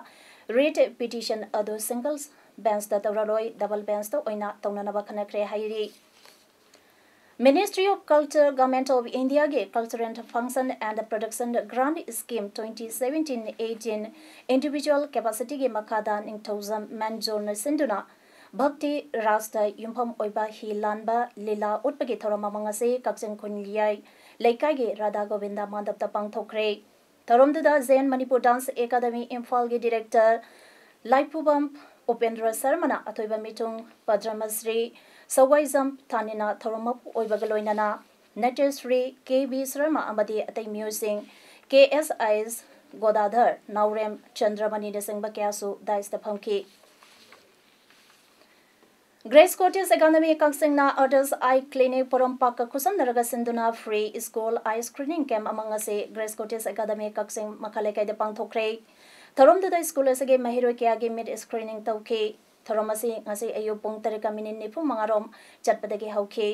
writ petition ꯑꯗꯨ single benchꯇ ꯇꯧꯔꯔꯣꯏ, double benchꯇ ꯑꯣꯏꯅ ꯇꯧꯅꯅꯕ ꯈꯟꯅꯈ꯭ꯔꯦ ꯍꯥꯏꯔꯤ꯫ Ministry of Culture, Government of Indiaꯒꯤ Cultural Function and Production Grant Scheme twenty seventeen eighteen individual capacityꯒꯤ ꯃꯈꯥꯗ ꯅꯤꯡꯊꯧꯖꯝ ꯃꯦꯟꯖꯣꯔꯅ ꯁꯤꯟꯗꯨꯅ ꯚꯛꯇꯤ ꯔꯥꯁꯇ ꯌꯨꯝꯐꯝ ꯑꯣꯏꯕ ꯍꯤ ꯂꯥꯟꯕ ꯂꯤꯂꯥ ꯎꯠꯄꯒꯤ ꯊꯧꯔꯝ ꯑꯃ ꯉꯁꯤ ꯀꯛꯆꯤꯡ ꯈꯨꯟꯌꯥꯏ ꯂꯩꯀꯥꯏꯒꯤ ꯔꯥꯙꯥ ꯒꯣꯕꯤꯟꯗ ꯃꯟꯗꯞꯇ ꯄꯥꯡꯊꯣꯛꯈ꯭ꯔꯦ꯫ ꯊꯧꯔꯝꯗꯨꯗ Zen Manipur Dance Academy ꯏꯝꯐꯥꯜꯒꯤ director ꯂꯥꯏꯄꯨꯕꯝ ꯎꯄꯦꯟꯗ꯭ꯔ ꯁꯔꯃꯅ ꯑꯊꯣꯏꯕ ꯃꯤꯊꯨꯡ, ꯄꯗ꯭ꯔꯃꯁ꯭ꯔꯤ ꯁꯧꯋꯥꯏꯖꯝ ꯊꯥꯅꯤꯅ ꯊꯧꯔꯝ ꯃꯄꯨ ꯑꯣꯏꯕꯒ ꯂꯣꯏꯅꯅ ꯅꯇ꯭ꯌꯁ꯭ꯔꯤ ꯀꯦ ꯕꯤ ꯁꯔꯃ ꯑꯃꯗꯤ ꯑꯇꯩ ꯃꯤꯑꯣꯏꯁꯤꯡ, ꯀꯦ ꯑꯦꯁ ꯑꯥꯏ ꯑꯦꯁ ꯒꯣꯗꯥꯙꯔ, ꯅꯥꯎꯔꯦꯝ ꯆꯟꯗ꯭ꯔꯃꯅꯤꯅꯆꯤꯡꯕ ꯀꯌꯥꯁꯨ dais ꯐꯝꯈꯤ꯫ Grace Cottage Academy ꯀꯛꯆꯤꯡꯅ Arthur's Eye Clinic ꯄꯣꯔꯣꯝꯄꯥꯠꯀ ꯈꯨꯠꯁꯝꯅꯔꯒ ꯁꯤꯟꯗꯨꯅ free school eye screening camp ꯑꯃ ꯉꯁꯤ Grace Cottage Academy ꯀꯛꯆꯤꯡ ꯃꯈꯥ ꯂꯩꯀꯥꯏꯗ ꯄꯥꯡꯊꯣꯛꯈ꯭ꯔꯦ꯫ ꯊꯧꯔꯝꯗꯨꯗ school ꯑꯁꯤꯒꯤ ꯃꯍꯩꯔꯣꯏ ꯀꯌꯥꯒꯤ ꯃꯤꯠ screening ꯇꯧꯈꯤ꯫ ꯊꯧꯔꯝ ꯑꯁꯤ ꯉꯁꯤ ꯑꯌꯨꯛ ꯄꯨꯡ ꯇꯔꯦꯠꯀ ꯃꯤꯅꯤꯠ ꯅꯤꯐꯨ ꯃꯉꯥ ꯔꯣꯝ ꯆꯠꯄꯗꯒꯤ ꯍꯧꯈꯤ꯫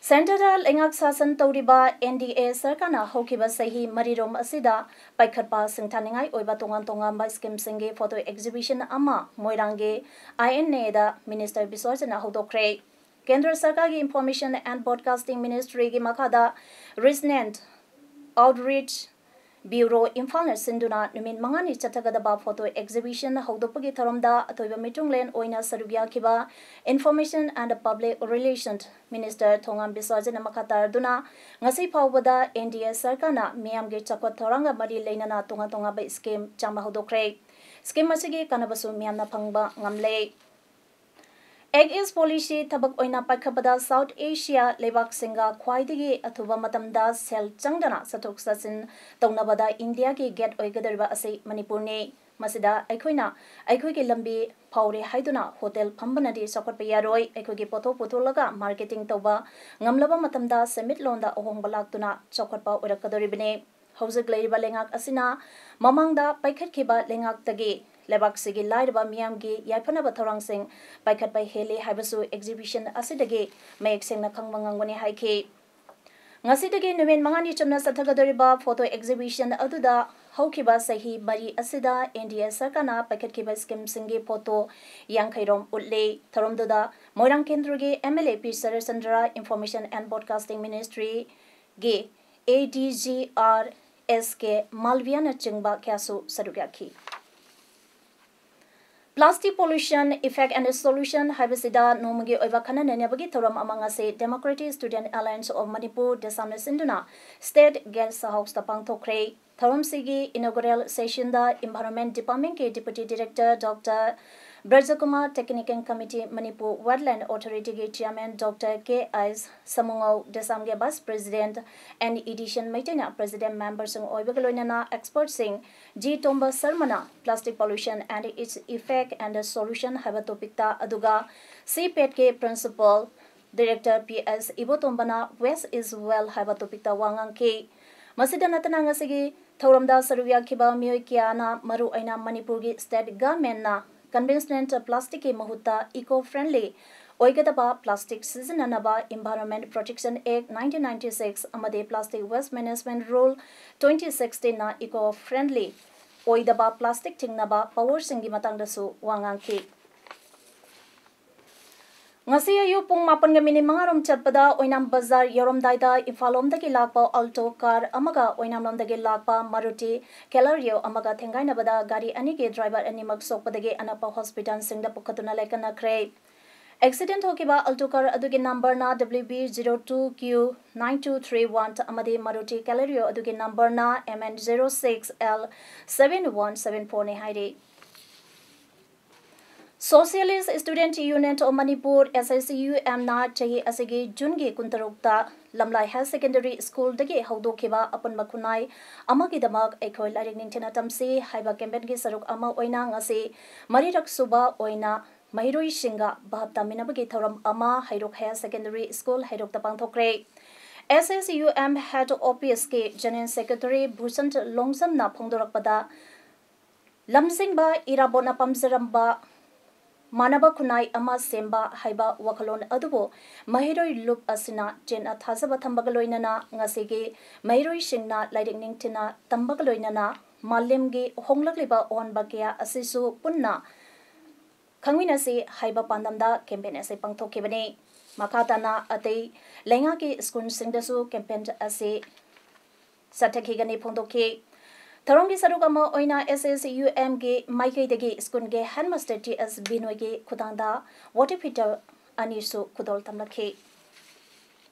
Centreꯗ ꯂꯩꯉꯥꯛ ꯁꯥꯁꯟ ꯇꯧꯔꯤꯕ N D A ꯁꯔꯀꯥꯔꯅ ꯍꯧꯈꯤꯕ ꯆꯍꯤ ꯃꯔꯤꯔꯣꯝ ꯑꯁꯤꯗ ꯄꯥꯏꯈꯠꯄ ꯁꯤꯡꯊꯥꯅꯤꯡꯉꯥꯏ ꯑꯣꯏꯕ ꯇꯣꯉꯥꯟ ꯇꯣꯉꯥꯟꯕ schemeꯁꯤꯡꯒꯤ photo exhibition ꯑꯃ ꯃꯣꯏꯔꯥꯡꯒꯤ I N Aꯗ Minister ꯕꯤꯁ꯭ꯋꯖꯤꯠꯅ ꯍꯧꯗꯣꯛꯈ꯭ꯔꯦ꯫ ꯀꯦꯟꯗ꯭ꯔ ꯁꯔꯀꯥꯔꯒꯤ Information and Broadcasting Ministryꯒꯤ ꯃꯈꯥꯗ Regional Outreach Bureau ꯏꯝꯐꯥꯜꯅ ꯁꯤꯟꯗꯨꯅ ꯅꯨꯃꯤꯠ ꯃꯉꯥꯅꯤ ꯆꯠꯊꯒꯗꯕ photo exhibition ꯍꯧꯗꯣꯛꯄꯒꯤ ꯊꯧꯔꯝꯗ ꯑꯊꯣꯏꯕ ꯃꯤꯊꯨꯡꯂꯦꯟ ꯑꯣꯏꯅ ꯁꯔꯨꯛ ꯌꯥꯈꯤꯕ Information and Public Relation Minister ꯊꯣꯉꯥꯝ ꯕꯤꯁ꯭ꯋꯖꯤꯠꯅ ꯃꯈꯥ ꯇꯥꯔꯗꯨꯅ, ꯉꯁꯤ ꯐꯥꯎꯕꯗ N D A ꯁꯔꯀꯥꯔꯅ ꯃꯤꯌꯥꯝꯒꯤ ꯆꯥꯎꯈꯠ ꯊꯧꯔꯥꯡꯒ ꯃꯔꯤ ꯂꯩꯅꯅ ꯇꯣꯉꯥꯟ ꯇꯣꯉꯥꯟꯕ scheme ꯆꯥꯝꯃ ꯍꯧꯗꯣꯛꯈ꯭ꯔꯦ꯫ Scheme ꯑꯁꯤꯒꯤ ꯀꯥꯟꯅꯕꯁꯨ ꯃꯤꯌꯥꯝꯅ ꯐꯪꯕ ꯉꯝꯂꯦ꯫ Act East Policy ꯊꯕꯛ ꯑꯣꯏꯅ ꯄꯥꯏꯈꯠꯄꯗ South Asia ꯂꯩꯕꯥꯛꯁꯤꯡꯒ ꯈ꯭ꯋꯥꯏꯗꯒꯤ ꯑꯊꯨꯕ ꯃꯇꯝꯗ ꯁꯦꯜ ꯆꯪꯗꯅ ꯆꯠꯊꯣꯛ ꯆꯠꯁꯤꯟ ꯇꯧꯅꯕꯗ ꯏꯟꯗꯤꯌꯥꯒꯤ gate ꯑꯣꯏꯒꯗꯧꯔꯤꯕ ꯑꯁꯤ ꯃꯅꯤꯄꯨꯔꯅꯤ꯫ ꯃꯁꯤꯗ ꯑꯩꯈꯣꯏꯅ ꯑꯩꯈꯣꯏꯒꯤ ꯂꯝꯕꯤ ꯐꯥꯎꯔꯦ ꯍꯥꯏꯗꯨꯅ hotel ꯐꯝꯕꯅꯗꯤ ꯆꯥꯎꯈꯠꯄ ꯌꯥꯔꯣꯏ꯫ ꯑꯩꯈꯣꯏꯒꯤ ꯄꯣꯠꯊꯣꯛ ꯄꯨꯊꯣꯛꯂꯒ marketing ꯇꯧꯕ ꯉꯝꯂꯕ ꯃꯇꯝꯗ ꯁꯦꯟꯃꯤꯠꯂꯣꯟꯗ ꯑꯍꯣꯡꯕ ꯂꯥꯛꯇꯨꯅ ꯆꯥꯎꯈꯠꯄ ꯑꯣꯏꯔꯛꯀꯗꯧꯔꯤꯕꯅꯤ꯫ ꯍꯧꯖꯤꯛ ꯂꯩꯔꯤꯕ ꯂꯩꯉꯥꯛ ꯑꯁꯤꯅ ꯃꯃꯥꯡꯗ ꯄꯥꯏꯈꯠꯈꯤꯕ ꯂꯩꯉꯥꯛꯇꯒꯤ ꯂꯩꯕꯥꯛꯁꯤꯒꯤ ꯂꯥꯏꯔꯕ ꯃꯤꯌꯥꯝꯒꯤ ꯌꯥꯏꯐꯅꯕ ꯊꯧꯔꯥꯡꯁꯤꯡ ꯄꯥꯏꯈꯠꯄ ꯍꯦꯜꯂꯤ ꯍꯥꯏꯕꯁꯨ exhibition ꯑꯁꯤꯗꯒꯤ ꯃꯌꯦꯛ ꯁꯦꯡꯅ ꯈꯪꯕ ꯉꯝꯒꯅꯤ ꯍꯥꯏꯈꯤ꯫ ꯉꯁꯤꯗꯒꯤ ꯅꯨꯃꯤꯠ ꯃꯉꯥꯅꯤ ꯆꯨꯞꯅ ꯆꯠꯊꯒꯗꯧꯔꯤꯕ photo exhibition ꯑꯗꯨꯗ ꯍꯧꯈꯤꯕ ꯆꯍꯤ ꯃꯔꯤ ꯑꯁꯤꯗ N D A ꯁꯔꯀꯥꯔꯅ ꯄꯥꯏꯈꯠꯈꯤꯕ schemeꯁꯤꯡꯒꯤ photo ꯌꯥꯡꯈꯩ ꯔꯣꯝ ꯎꯠꯂꯤ꯫ ꯊꯧꯔꯝꯗꯨꯗ ꯃꯣꯏꯔꯥꯡ ꯀꯦꯟꯗ꯭ꯔꯒꯤ M L A P Saratchandra, Information and Broadcasting Ministryꯒꯤ A D G R S K ꯃꯥꯜꯕꯤꯌꯥꯅꯆꯤꯡꯕ ꯀꯌꯥꯁꯨ ꯁꯔꯨꯛ ꯌꯥꯈꯤ꯫ Plastic Pollution Effect and Solution ꯍꯥꯏꯕꯁꯤꯗ ꯅꯣꯡꯃꯒꯤ ꯑꯣꯏꯕ ꯈꯟꯅ ꯅꯩꯅꯕꯒꯤ ꯊꯧꯔꯝ ꯑꯃ ꯉꯁꯤ Democratic Student Alliance of Manipur, DESAM ꯅ ꯁꯤꯟꯗꯨꯅ State Guest Houseꯇ ꯄꯥꯡꯊꯣꯛꯈ꯭ꯔꯦ꯫ ꯊꯧꯔꯝꯁꯤꯒꯤ inaugural sessionꯗ Environment Departmentꯀꯤ Deputy Director Doctor ꯕ꯭ꯔꯖꯀꯨꯃꯥꯔ Technical Committee, Manipur Wetland Authority ꯒꯤ Chairman Doctor K I Samungao, ꯗꯦꯁꯥꯝꯒꯤ Vice President and Edition ꯃꯩꯇꯩꯅ President member ꯁꯤꯡ ꯑꯣꯏꯕꯒ ꯂꯣꯏꯅꯅ expert ꯁꯤꯡ G Tomba ꯁꯔꯃꯅ Plastic Pollution and Its Effect and Solution ꯍꯥꯏꯕ topic ꯇ, ꯑꯗꯨꯒ CPET ꯀꯤ Principal Director P S ꯏꯕꯣꯇꯣꯝꯕꯅ Waste is Wealth ꯍꯥꯏꯕ topic ꯇ ꯋꯥ ꯉꯥꯡꯈꯤ꯫ ꯃꯁꯤꯗ ꯅꯠꯇꯅ ꯉꯁꯤꯒꯤ ꯊꯧꯔꯝꯗ ꯁꯔꯨꯛ ꯌꯥꯈꯤꯕ ꯃꯤꯑꯣꯏ ꯀꯌꯥꯅ ꯃꯔꯨꯑꯣꯏꯅ ꯃꯅꯤꯄꯨꯔꯒꯤ state government ꯅ conventional plastic ꯀꯤ ꯃꯍꯨꯠꯇ eco friendly ꯑꯣꯏꯒꯗꯕ plastic ꯁꯤꯖꯤꯟꯅꯅꯕ Environment Protection Act nineteen ninety six ꯑꯃꯗꯤ Plastic Waste Management Rule twenty sixteen ꯅ eco friendly ꯑꯣꯏꯗꯕ plastic ꯊꯤꯡꯅꯕ power ꯁꯤꯡꯒꯤ ꯃꯇꯥꯡꯗꯁꯨ ꯋꯥ ꯉꯥꯡꯈꯤ꯫ ꯉꯁꯤ ꯑꯌꯨꯛ ꯄꯨꯡ ꯃꯥꯄꯟꯒ minute ꯃꯉꯥ ꯔꯣꯝ ꯆꯠꯄꯗ ꯑꯣꯏꯅꯥꯝ ꯕꯖꯥꯔ ꯌꯧꯔꯝꯗꯥꯏꯗ ꯏꯝꯐꯥꯜ ꯂꯣꯝꯗꯒꯤ ꯂꯥꯛꯄ Alto car ꯑꯃꯒ ꯑꯣꯏꯅꯥꯝ ꯂꯣꯝꯗꯒꯤ ꯂꯥꯛꯄ Maruti Celerio ꯑꯃꯒ ꯊꯦꯡꯒꯥꯏꯅꯕꯗ ꯒꯥꯔꯤ ꯑꯅꯤꯒꯤ driver ꯑꯅꯤꯃꯛ ꯁꯣꯛꯄꯗꯒꯤ ꯑꯅꯛꯄ hospital ꯁꯤꯡꯗ ꯄꯨꯈꯠꯇꯨꯅ ꯂꯥꯏꯀꯠꯅꯈ꯭ꯔꯦ꯫ Accident ꯊꯣꯛꯈꯤꯕ Alto car ꯑꯗꯨꯒꯤ number ꯅ W B zero two Q nine two three one ꯑꯃꯗꯤ Maruti Celerio ꯑꯗꯨꯒꯤ number ꯅ M N zero six L seven one seven four ꯅꯤ ꯍꯥꯏꯔꯤ꯫ Socialist Student Union of Manipur, S S U M ꯅ ꯆꯍꯤ ꯑꯁꯤꯒꯤ ꯖꯨꯟꯒꯤ ꯀꯨꯟꯇꯔꯨꯛꯇ ꯂꯝꯂꯥꯏ Higher Secondary School ꯗꯒꯤ ꯍꯧꯗꯣꯛꯈꯤꯕ ꯑꯄꯨꯟꯕ ꯈꯨꯟꯅꯥꯏ ꯑꯃꯒꯤꯗꯃꯛ ꯑꯩꯈꯣꯏ ꯂꯥꯏꯔꯤꯛ ꯅꯤꯡꯊꯤꯅ ꯇꯝꯁꯤ ꯍꯥꯏꯕ campaign ꯒꯤ ꯁꯔꯨꯛ ꯑꯃ ꯑꯣꯏꯅ ꯉꯁꯤ ꯃꯔꯤꯔꯛ ꯁꯨꯕ ꯑꯣꯏꯅ ꯃꯍꯩꯔꯣꯏꯁꯤꯡꯒ ꯚꯥꯞ ꯇꯥꯃꯤꯟꯅꯕꯒꯤ ꯊꯧꯔꯝ ꯑꯃ ꯍꯩꯔꯣꯛ Higher Secondary School ꯍꯩꯔꯣꯛꯇ ꯄꯥꯡꯊꯣꯛꯈ꯭ꯔꯦ꯫ S S U M Head Office ꯀꯤ General Secretary ꯚꯨꯁꯟ ꯂꯣꯡꯖꯝꯅ ꯐꯣꯡꯗꯣꯔꯛꯄꯗ, ꯂꯝꯖꯤꯡꯕ ꯏꯔꯥꯕꯣꯠꯅ ꯄꯥꯝꯖꯔꯝꯕ ꯃꯥꯟꯅꯕ ꯈꯨꯟꯅꯥꯏ ꯑꯃ ꯁꯦꯝꯕ ꯍꯥꯏꯕ ꯋꯥꯈꯜꯂꯣꯟ ꯑꯗꯨꯕꯨ ꯃꯍꯩꯔꯣꯏ ꯂꯨꯞ ꯑꯁꯤꯅ ꯆꯦꯠꯅ ꯊꯥꯖꯕ ꯊꯝꯕꯒ ꯂꯣꯏꯅꯅ ꯉꯁꯤꯒꯤ ꯃꯍꯩꯔꯣꯏꯁꯤꯡꯅ ꯂꯥꯏꯔꯤꯛ ꯅꯤꯡꯊꯤꯅ ꯇꯝꯕꯒ ꯂꯣꯏꯅꯅ ꯃꯥꯂꯦꯝꯒꯤ ꯍꯣꯡꯂꯛꯂꯤꯕ ꯑꯑꯣꯟꯕ ꯀꯌꯥ ꯑꯁꯤꯁꯨ ꯄꯨꯟꯅ ꯈꯪꯃꯤꯟꯅꯁꯤ ꯍꯥꯏꯕ ꯄꯥꯟꯗꯝꯗ campaign ꯑꯁꯤ ꯄꯥꯡꯊꯣꯛꯈꯤꯕꯅꯤ꯫ ꯃꯈꯥ ꯇꯥꯅ ꯑꯇꯩ ꯂꯩꯉꯥꯛꯀꯤ school ꯁꯤꯡꯗꯁꯨ campaign ꯑꯁꯤ ꯆꯠꯊꯈꯤꯒꯅꯤ ꯐꯣꯡꯗꯣꯛꯈꯤ꯫ ꯊꯧꯔꯝꯒꯤ ꯁꯔꯨꯛ ꯑꯃ ꯑꯣꯏꯅ S S U M ꯒꯤ ꯃꯥꯏꯀꯩꯗꯒꯤ school ꯒꯤ headmaster T S ꯕꯤꯅꯣꯏꯒꯤ ꯈꯨꯊꯥꯡꯗ water filter ꯑꯅꯤꯁꯨ ꯈꯨꯗꯣꯜ ꯇꯝꯂꯛꯈꯤ꯫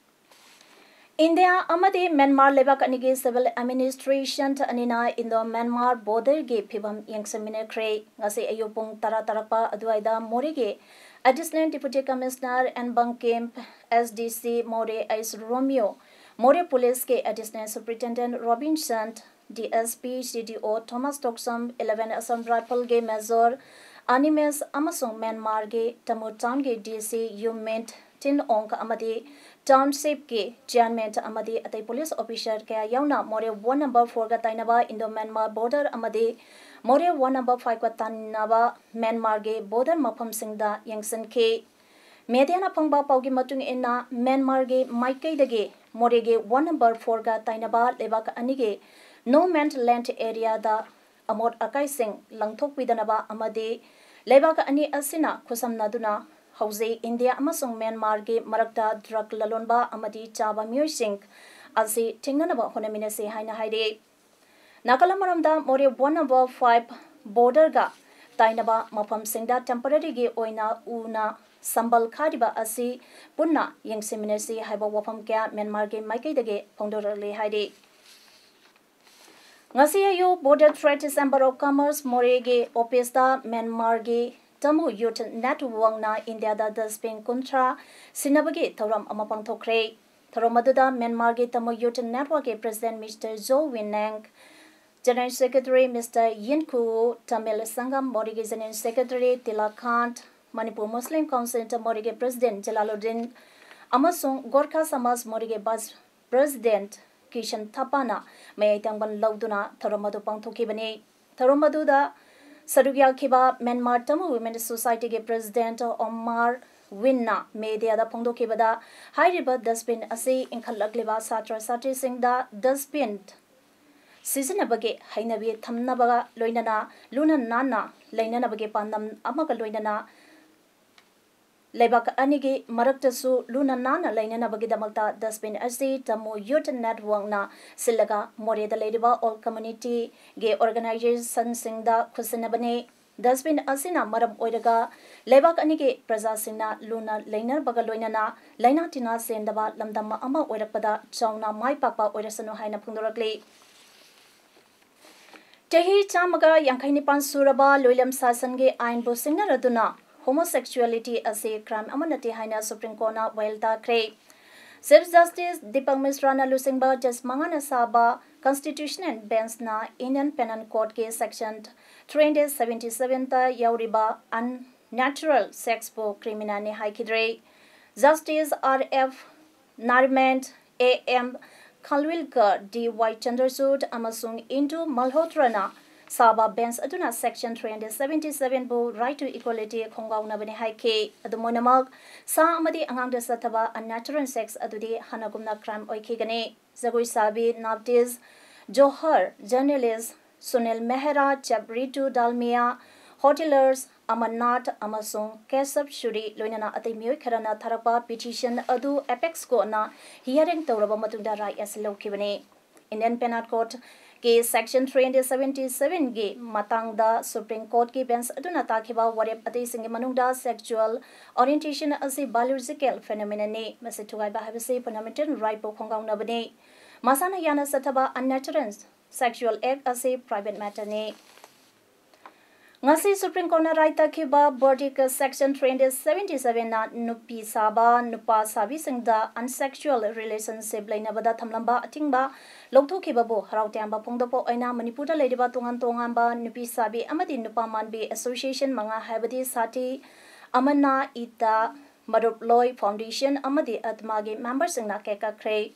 ꯏꯟꯗꯤꯌꯥ ꯑꯃꯗꯤ ꯃ꯭ꯌꯥꯟꯃꯥꯔ ꯂꯩꯕꯥꯛ ꯑꯅꯤꯒꯤ civil administration ꯑꯅꯤꯅ Indo-Myanmar border ꯒꯤ ꯐꯤꯕꯝ ꯌꯦꯡꯁꯤꯟꯃꯤꯟꯅꯈ꯭ꯔꯦ꯫ ꯉꯁꯤ ꯑꯌꯨꯛ ꯄꯨꯡ ꯇꯔꯥ ꯇꯥꯔꯛꯄ ꯑꯗꯨꯋꯥꯏꯗ ꯃꯣꯔꯦꯒꯤ Additional Deputy Commissioner N Bangkim, S D C ꯃꯣꯔꯦ ꯑꯩꯁ ꯔꯣꯃꯤꯌꯣ, ꯃꯣꯔꯦ ꯄꯨꯂꯤꯁꯀꯤ Additional Superintendent Robinson, D S P, C D O Thomas Toksom, eleven Assam Rifle ꯒꯤ Major ꯑꯅꯤꯃꯦꯁ ꯑꯃꯁꯨꯡ ꯃ꯭ꯌꯥꯟꯃꯥꯔꯒꯤ ꯇꯃꯨ ꯇꯥꯎꯟꯒꯤ D C ꯌꯨ ꯃꯤꯟ ꯇꯤꯟ ꯑꯣꯡ ꯑꯃꯗꯤ township ꯀꯤ chairman ꯑꯃꯗꯤ ꯑꯇꯩ police officer ꯀꯌꯥ ꯌꯥꯎꯅ ꯃꯣꯔꯦ one number four ꯒ ꯇꯥꯏꯅꯕ Indo-Myanmar border ꯑꯃꯗꯤ ꯃꯣꯔꯦ one number five ꯒ ꯇꯥꯏꯅꯕ ꯃ꯭ꯌꯥꯟꯃꯥꯔꯒꯤ border ꯃꯐꯝꯁꯤꯡꯗ ꯌꯦꯡꯁꯤꯟꯈꯤ꯫ Media ꯅ ꯐꯪꯕ ꯄꯥꯎꯒꯤ ꯃꯇꯨꯡ ꯏꯟꯅ, ꯃ꯭ꯌꯥꯟꯃꯥꯔꯒꯤ ꯃꯥꯏꯀꯩꯗꯒꯤ ꯃꯣꯔꯦꯒꯤ one number four ꯒ ꯇꯥꯏꯅꯕ ꯂꯩꯕꯥꯛ ꯑꯅꯤꯒꯤ no man's land area ꯗ ꯑꯃꯣꯠ ꯑꯀꯥꯏꯁꯤꯡ ꯂꯪꯊꯣꯛꯄꯤꯗꯅꯕ ꯑꯃꯗꯤ ꯂꯩꯕꯥꯛ ꯑꯅꯤ ꯑꯁꯤꯅ ꯈꯨꯠꯁꯝꯅꯗꯨꯅ ꯍꯧꯖꯤꯛ ꯏꯟꯗꯤꯌꯥ ꯑꯃꯁꯨꯡ ꯃ꯭ꯌꯥꯟꯃꯥꯔꯒꯤ ꯃꯔꯛꯇ drug ꯂꯂꯣꯟꯕ ꯑꯃꯗꯤ ꯆꯥꯕ ꯃꯤꯑꯣꯏꯁꯤꯡ ꯑꯁꯤ ꯊꯤꯡꯅꯅꯕ ꯍꯣꯠꯅꯃꯤꯟꯅꯁꯤ ꯍꯥꯏꯅ ꯍꯥꯏꯔꯤ꯫ ꯅꯥꯀꯜ ꯑꯃꯔꯣꯝꯗ, ꯃꯣꯔꯦ one number five border ꯒ ꯇꯥꯏꯅꯕ ꯃꯐꯝꯁꯤꯡꯗ temporary ꯒꯤ ꯑꯣꯏꯅ ꯎꯅ ꯁꯝꯕꯜ ꯈꯥꯔꯤꯕ ꯑꯁꯤ ꯄꯨꯟꯅ ꯌꯦꯡꯁꯤꯟꯃꯤꯟꯅꯁꯤ ꯍꯥꯏꯕ ꯋꯥꯐꯝ ꯀꯌꯥ ꯃ꯭ꯌꯥꯟꯃꯥꯔꯒꯤ ꯃꯥꯏꯀꯩꯗꯒꯤ ꯐꯣꯡꯗꯣꯔꯛꯂꯤ ꯍꯥꯏꯔꯤ꯫ ꯉꯁꯤ ꯑꯌꯨꯛ Border Trade Chamber of Commerce ꯃꯣꯔꯦꯒꯤ office ꯇ ꯃ꯭ꯌꯥꯟꯃꯥꯔꯒꯤ Tamu Youth Network ꯅ ꯏꯟꯗꯤꯌꯥꯗ dustbin ꯀꯨꯟꯊ꯭ꯔꯥ ꯁꯤꯟꯅꯕꯒꯤ ꯊꯧꯔꯝ ꯑꯃ ꯄꯥꯡꯊꯣꯛꯈ꯭ꯔꯦ꯫ ꯊꯧꯔꯝ ꯑꯗꯨꯗ ꯃ꯭ꯌꯥꯟꯃꯥꯔꯒꯤ Tamu Youth Network ꯀꯤ President Mister Jo Win Nang, General Secretary Mister Yin Khu, Tamil Sangam ꯃꯣꯔꯦꯒꯤ General Secretary Tilakant, Manipur Muslim Council ꯃꯣꯔꯦꯒꯤ President Jalaluddin ꯑꯃꯁꯨꯡ Gorkha Samaj ꯃꯣꯔꯦꯒꯤ Vice President ꯀꯤꯁꯟ ꯊꯥꯄꯥꯅ ꯃꯌꯥꯏ ꯇꯪꯕꯟ ꯂꯧꯗꯨꯅ ꯊꯧꯔꯝ ꯑꯗꯨ ꯄꯥꯡꯊꯣꯛꯈꯤꯕꯅꯤ꯫ ꯊꯧꯔꯝ ꯑꯗꯨꯗ ꯁꯔꯨꯛ ꯌꯥꯈꯤꯕ ꯃ꯭ꯌꯥꯟꯃꯥꯔ Tamu Women Society ꯒꯤ President ꯑꯣꯃꯥꯔ ꯋꯤꯟꯅ media ꯗ ꯐꯣꯡꯗꯣꯛꯈꯤꯕꯗ, ꯍꯥꯏꯔꯤꯕ dustbin ꯑꯁꯤ ꯏꯟꯈꯠꯂꯛꯂꯤꯕ ꯁꯥꯇ꯭ꯔ ꯁꯥꯇ꯭ꯔꯤꯁꯤꯡꯗ dustbin ꯁꯤꯖꯤꯟꯅꯕꯒꯤ ꯍꯩꯅꯕꯤ ꯊꯝꯅꯕꯒ ꯂꯣꯏꯅꯅ ꯂꯨꯅ ꯅꯥꯟꯅ ꯂꯩꯅꯅꯕꯒꯤ ꯄꯥꯟꯗꯝ ꯑꯃꯒ ꯂꯣꯏꯅꯅ ꯂꯩꯕꯥꯛ ꯑꯅꯤꯒꯤ ꯃꯔꯛꯇꯁꯨ ꯂꯨꯅ ꯅꯥꯟꯅ ꯂꯩꯅꯅꯕꯒꯤꯗꯃꯛꯇ dustbin ꯑꯁꯤ Tamu Youth Network ꯅ ꯁꯤꯜꯂꯒ ꯃꯣꯔꯦꯗ ꯂꯩꯔꯤꯕ all community ꯒꯤ organization ꯁꯤꯡꯗ ꯈꯨꯠꯁꯤꯟꯅꯕꯅꯤ꯫ Dustbin ꯑꯁꯤꯅ ꯃꯔꯝ ꯑꯣꯏꯔꯒ ꯂꯩꯕꯥꯛ ꯑꯅꯤꯒꯤ ꯄ꯭ꯔꯖꯥꯁꯤꯡꯅ ꯂꯨꯅ ꯂꯩꯅꯕꯒ ꯂꯣꯏꯅꯅ ꯂꯥꯏꯅꯥ ꯇꯤꯟꯅꯥ ꯆꯦꯟꯗꯕ ꯂꯝꯗꯝ ꯑꯃ ꯑꯣꯏꯔꯛꯄꯗ ꯆꯥꯎꯅ ꯃꯥꯏ ꯄꯥꯛꯄ ꯑꯣꯏꯔꯁꯅꯨ ꯍꯥꯏꯅ ꯐꯣꯡꯗꯣꯔꯛꯂꯤ꯫ ꯆꯍꯤ ꯆꯥꯝꯃꯒ ꯌꯥꯡꯈꯩ ꯅꯤꯄꯥꯟ ꯁꯨꯔꯕ ꯂꯣꯏꯂꯝ ꯁꯥꯁꯟꯒꯤ ꯑꯥꯏꯟꯕꯨ ꯁꯤꯡꯅꯔꯗꯨꯅ homosexuality ꯑꯁꯤ crime ꯑꯃ ꯅꯠꯇꯦ ꯍꯥꯏꯅ Supreme Courtꯅ ꯋꯥꯌꯦꯜ ꯇꯥꯈ꯭ꯔꯦ꯫ Chief Justice Deepak Misraꯅ ꯂꯨꯆꯤꯡꯕ judge ꯃꯉꯥꯅ ꯁꯥꯕ Constitutional Benchꯅ Indian Penal Codeꯀꯤ section three hundred seventy seventa ꯌꯥꯎꯔꯤꯕ unnatural sexꯄꯨ criminalꯅꯤ ꯍꯥꯏꯈꯤꯗ꯭ꯔꯦ꯫ Justice R F Nariman, A M Khanwilkar, D Y Chandrachud ꯑꯃꯁꯨꯡ Indu Malhotrana ꯁꯥꯕ bench ꯑꯗꯨꯅ section three hundred seventy sevenꯕꯨ right to equality ꯈꯣꯡꯒꯥꯎꯅꯕꯅꯤ ꯍꯥꯏꯈꯤ꯫ ꯑꯗꯨꯝ ꯑꯣꯏꯅꯃꯛ, ꯁꯥ ꯑꯃꯗꯤ ꯑꯉꯥꯡꯗ ꯆꯠꯊꯕ unnatural sex ꯑꯗꯨꯗꯤ ꯍꯥꯟꯅꯒꯨꯝꯅ crime ꯑꯣꯏꯈꯤꯒꯅꯤ꯫ ꯖꯒꯣꯏ ꯁꯥꯕꯤ Navteej Johar, journalist Sunil Mehra, chef Ritu Dalmia, hoteliers Amarnath ꯑꯃꯁꯨꯡ Keshav Suri, ꯂꯣꯏꯅꯅ ꯑꯇꯩ ꯃꯤꯑꯣꯏ ꯈꯔꯅ ꯊꯥꯔꯛꯄ petition ꯑꯗꯨ apex courtꯅ hearing ꯇꯧꯔꯕ ꯃꯇꯨꯡꯗ ꯔꯥꯏ ꯑꯁꯤ ꯂꯧꯈꯤꯕꯅꯤ꯫ Indian Penal Codeꯀꯤ section three hundred seventy sevenꯒꯤ ꯃꯇꯥꯡꯗ Supreme Courtꯀꯤ bench ꯑꯗꯨꯅ ꯇꯥꯈꯤꯕ ꯋꯥꯔꯦꯞ ꯑꯇꯩꯁꯤꯡꯒꯤ ꯃꯅꯨꯡꯗ sexual orientation ꯑꯁꯤ biological phenomenonꯅꯤ, ꯃꯁꯤ ꯊꯨꯒꯥꯏꯕ ꯍꯥꯏꯕꯁꯤ fundamental rightꯄꯨ ꯈꯣꯡꯒꯥꯎꯅꯕꯅꯤ꯫ ꯃꯁꯥꯅ ꯌꯥꯅ ꯆꯠꯊꯕ unnatural sexual act ꯑꯁꯤ private matterꯅꯤ꯫ ꯉꯁꯤ Supreme Courtꯅ ꯔꯥꯏ ꯇꯥꯈꯤꯕ verdict section three hundred seventy sevenꯅ ꯅꯨꯄꯤ ꯁꯥꯕ, ꯅꯨꯄꯥ ꯁꯥꯕꯤꯁꯤꯡꯗ unsexual relationship ꯂꯩꯅꯕꯗ ꯊꯝꯂꯝꯕ ꯑꯊꯤꯡꯕ ꯂꯧꯊꯣꯛꯈꯤꯕꯕꯨ ꯍꯔꯥꯎ ꯇꯌꯥꯝꯕ ꯐꯣꯡꯗꯣꯛꯄ ꯑꯣꯏꯅ ꯃꯅꯤꯄꯨꯔꯗ ꯂꯩꯔꯤꯕ ꯇꯣꯉꯥꯟ ꯇꯣꯉꯥꯟꯕ ꯅꯨꯄꯤ ꯁꯥꯕꯤ ꯑꯃꯗꯤ ꯅꯨꯄꯥ ꯃꯥꯟꯕꯤ association ꯃꯉꯥ, ꯍꯥꯏꯕꯗꯤ ꯁꯥꯊꯤ, ꯑꯃꯅꯥ, ꯏꯇꯥ, ꯃꯔꯨꯞꯂꯣꯏ Foundation ꯑꯃꯗꯤ ꯑꯠꯃꯥꯒꯤ memberꯁꯤꯡꯅ cake ꯀꯛꯈ꯭ꯔꯦ꯫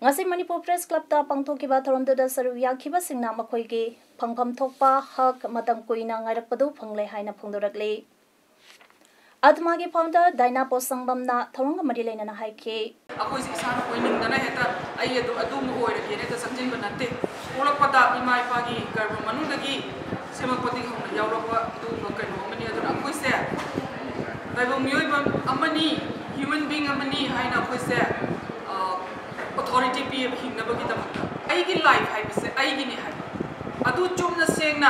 ꯉꯁꯤ ꯃꯅꯤꯄꯨꯔ Press Clubꯇ ꯄꯥꯡꯊꯣꯛꯈꯤꯕ ꯊꯧꯔꯝꯗꯨꯗ ꯁꯔꯨꯛ ꯌꯥꯈꯤꯕꯁꯤꯡꯅ ꯃꯈꯣꯏꯒꯤ ꯐꯪꯐꯝ ꯊꯣꯛꯄ ꯍꯛ ꯃꯇꯝ ꯀꯨꯏꯅ ꯉꯥꯏꯔꯛꯄꯗꯨ ꯐꯪꯂꯦ ꯍꯥꯏꯅ ꯐꯣꯡꯗꯣꯔꯛꯂꯤ꯫ ꯑꯠꯃꯥꯒꯤ founder ꯗꯥꯏꯅꯥ ꯄꯣꯠꯁꯪꯕꯝꯅ ꯊꯧꯔꯝꯒ ꯃꯔꯤ ꯂꯩꯅꯅ ꯍꯥꯏꯈꯤ꯫ ꯑꯩꯈꯣꯏꯁꯦ ꯏꯁꯥꯅ ꯑꯣꯏꯅꯤꯡꯗꯅ ꯍꯦꯛꯇ ꯑꯩ ꯑꯗꯨ, ꯑꯗꯨꯃ ꯑꯣꯏꯔꯒꯦꯅ ꯍꯦꯛꯇ ꯆꯪꯁꯤꯟꯕ ꯅꯠꯇꯦ꯫ ꯄꯣꯛꯂꯛꯄꯗ ꯏꯃꯥ ꯏꯄꯥꯒꯤ ꯒꯔꯚ ꯃꯅꯨꯡꯗꯒꯤ ꯁꯦꯝꯃꯛꯄꯗꯒꯤ ꯍꯧꯅ ꯌꯥꯎꯔꯛꯄ ꯑꯗꯨꯒꯨꯝꯕ ꯀꯩꯅꯣ ꯑꯃꯅꯤ꯫ ꯑꯗꯨꯅ ꯑꯩꯈꯣꯏꯁꯦ ꯇꯥꯏꯕꯪ ꯃꯤꯑꯣꯏꯕ ꯑꯃꯅꯤ, human being ꯑꯃꯅꯤ ꯍꯥꯏꯅ ꯑꯩꯈꯣꯏꯁꯦ, ꯑ, authority ꯄꯤꯌꯦꯕ ꯍꯤꯡꯅꯕꯒꯤꯗꯃꯛꯇ꯫ ꯑꯩꯒꯤ life ꯍꯥꯏꯕꯁꯦ ꯑꯩꯒꯤꯅꯤ ꯍꯥꯏꯕ꯫ ꯑꯗꯨ ꯆꯨꯝꯅ ꯁꯦꯡꯅ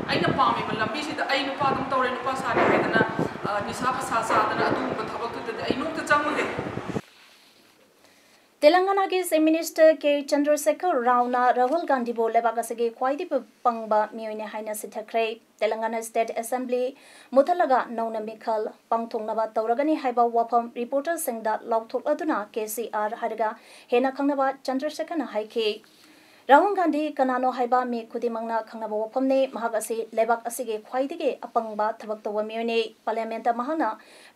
ꯑꯩꯅ ꯄꯥꯝꯃꯤꯕ ꯂꯝꯕꯤꯁꯤꯗ ꯑꯩ ꯅꯨꯄꯥ ꯑꯗꯨꯝ ꯇꯧꯔꯦ, ꯅꯨꯄꯥ ꯁꯥꯔꯦ ꯍꯥꯏꯗꯅ, ꯑ, ꯅꯤꯁꯥ ꯄꯁꯥ ꯆꯥꯗꯅ ꯑꯗꯨꯒꯨꯝꯕ ꯊꯕꯛꯇꯨꯗꯗꯤ ꯑꯩ ꯅꯣꯡꯇ ꯆꯪꯉꯨꯗꯦ꯫ ꯇꯦꯂꯪꯒꯥꯅꯥꯒꯤ Chief Minister ꯀꯦ ꯆꯟꯗ꯭ꯔꯁꯦꯈꯔ ꯔꯥꯎꯅ ꯔꯥꯍꯨꯜ ꯒꯥꯟꯙꯤꯕꯨ ꯂꯩꯕꯥꯛ ꯑꯁꯤꯒꯤ ꯈ꯭ꯋꯥꯏꯗꯒꯤ ꯄꯪꯕ ꯃꯤꯑꯣꯏꯅꯤ ꯍꯥꯏꯅ ꯁꯤꯊꯈ꯭ꯔꯦ꯫ ꯇꯦꯂꯪꯒꯥꯅꯥ State Assembly ꯃꯨꯠꯊꯠꯂꯒ ꯅꯧꯅ ꯃꯤꯈꯜ ꯄꯥꯡꯊꯣꯛꯅꯕ ꯇꯧꯔꯒꯅꯤ ꯍꯥꯏꯕ ꯋꯥꯐꯝ reporterꯁꯤꯡꯗ ꯂꯥꯎꯊꯣꯛꯂꯗꯨꯅ ꯀꯦ ꯁꯤ ꯑꯥꯔ ꯍꯥꯏꯔꯒ ꯍꯦꯟꯅ ꯈꯪꯅꯕ ꯆꯟꯗ꯭ꯔꯁꯦꯈꯔꯅ ꯍꯥꯏꯈꯤ꯫ ꯔꯥꯍꯨꯜ ꯒꯥꯟꯙꯤ ꯀꯅꯥꯅꯣ ꯍꯥꯏꯕ ꯃꯤ ꯈꯨꯗꯤꯡꯃꯛꯅ ꯈꯪꯅꯕ ꯋꯥꯐꯝꯅꯤ꯫ ꯃꯍꯥꯛ ꯑꯁꯤ ꯂꯩꯕꯥꯛ ꯑꯁꯤꯒꯤ ꯈ꯭ꯋꯥꯏꯗꯒꯤ ꯑꯄꯪꯕ ꯊꯕꯛ ꯇꯧꯕ ꯃꯤꯑꯣꯏꯅꯤ꯫ Parliamentꯇ ꯃꯍꯥꯛꯅ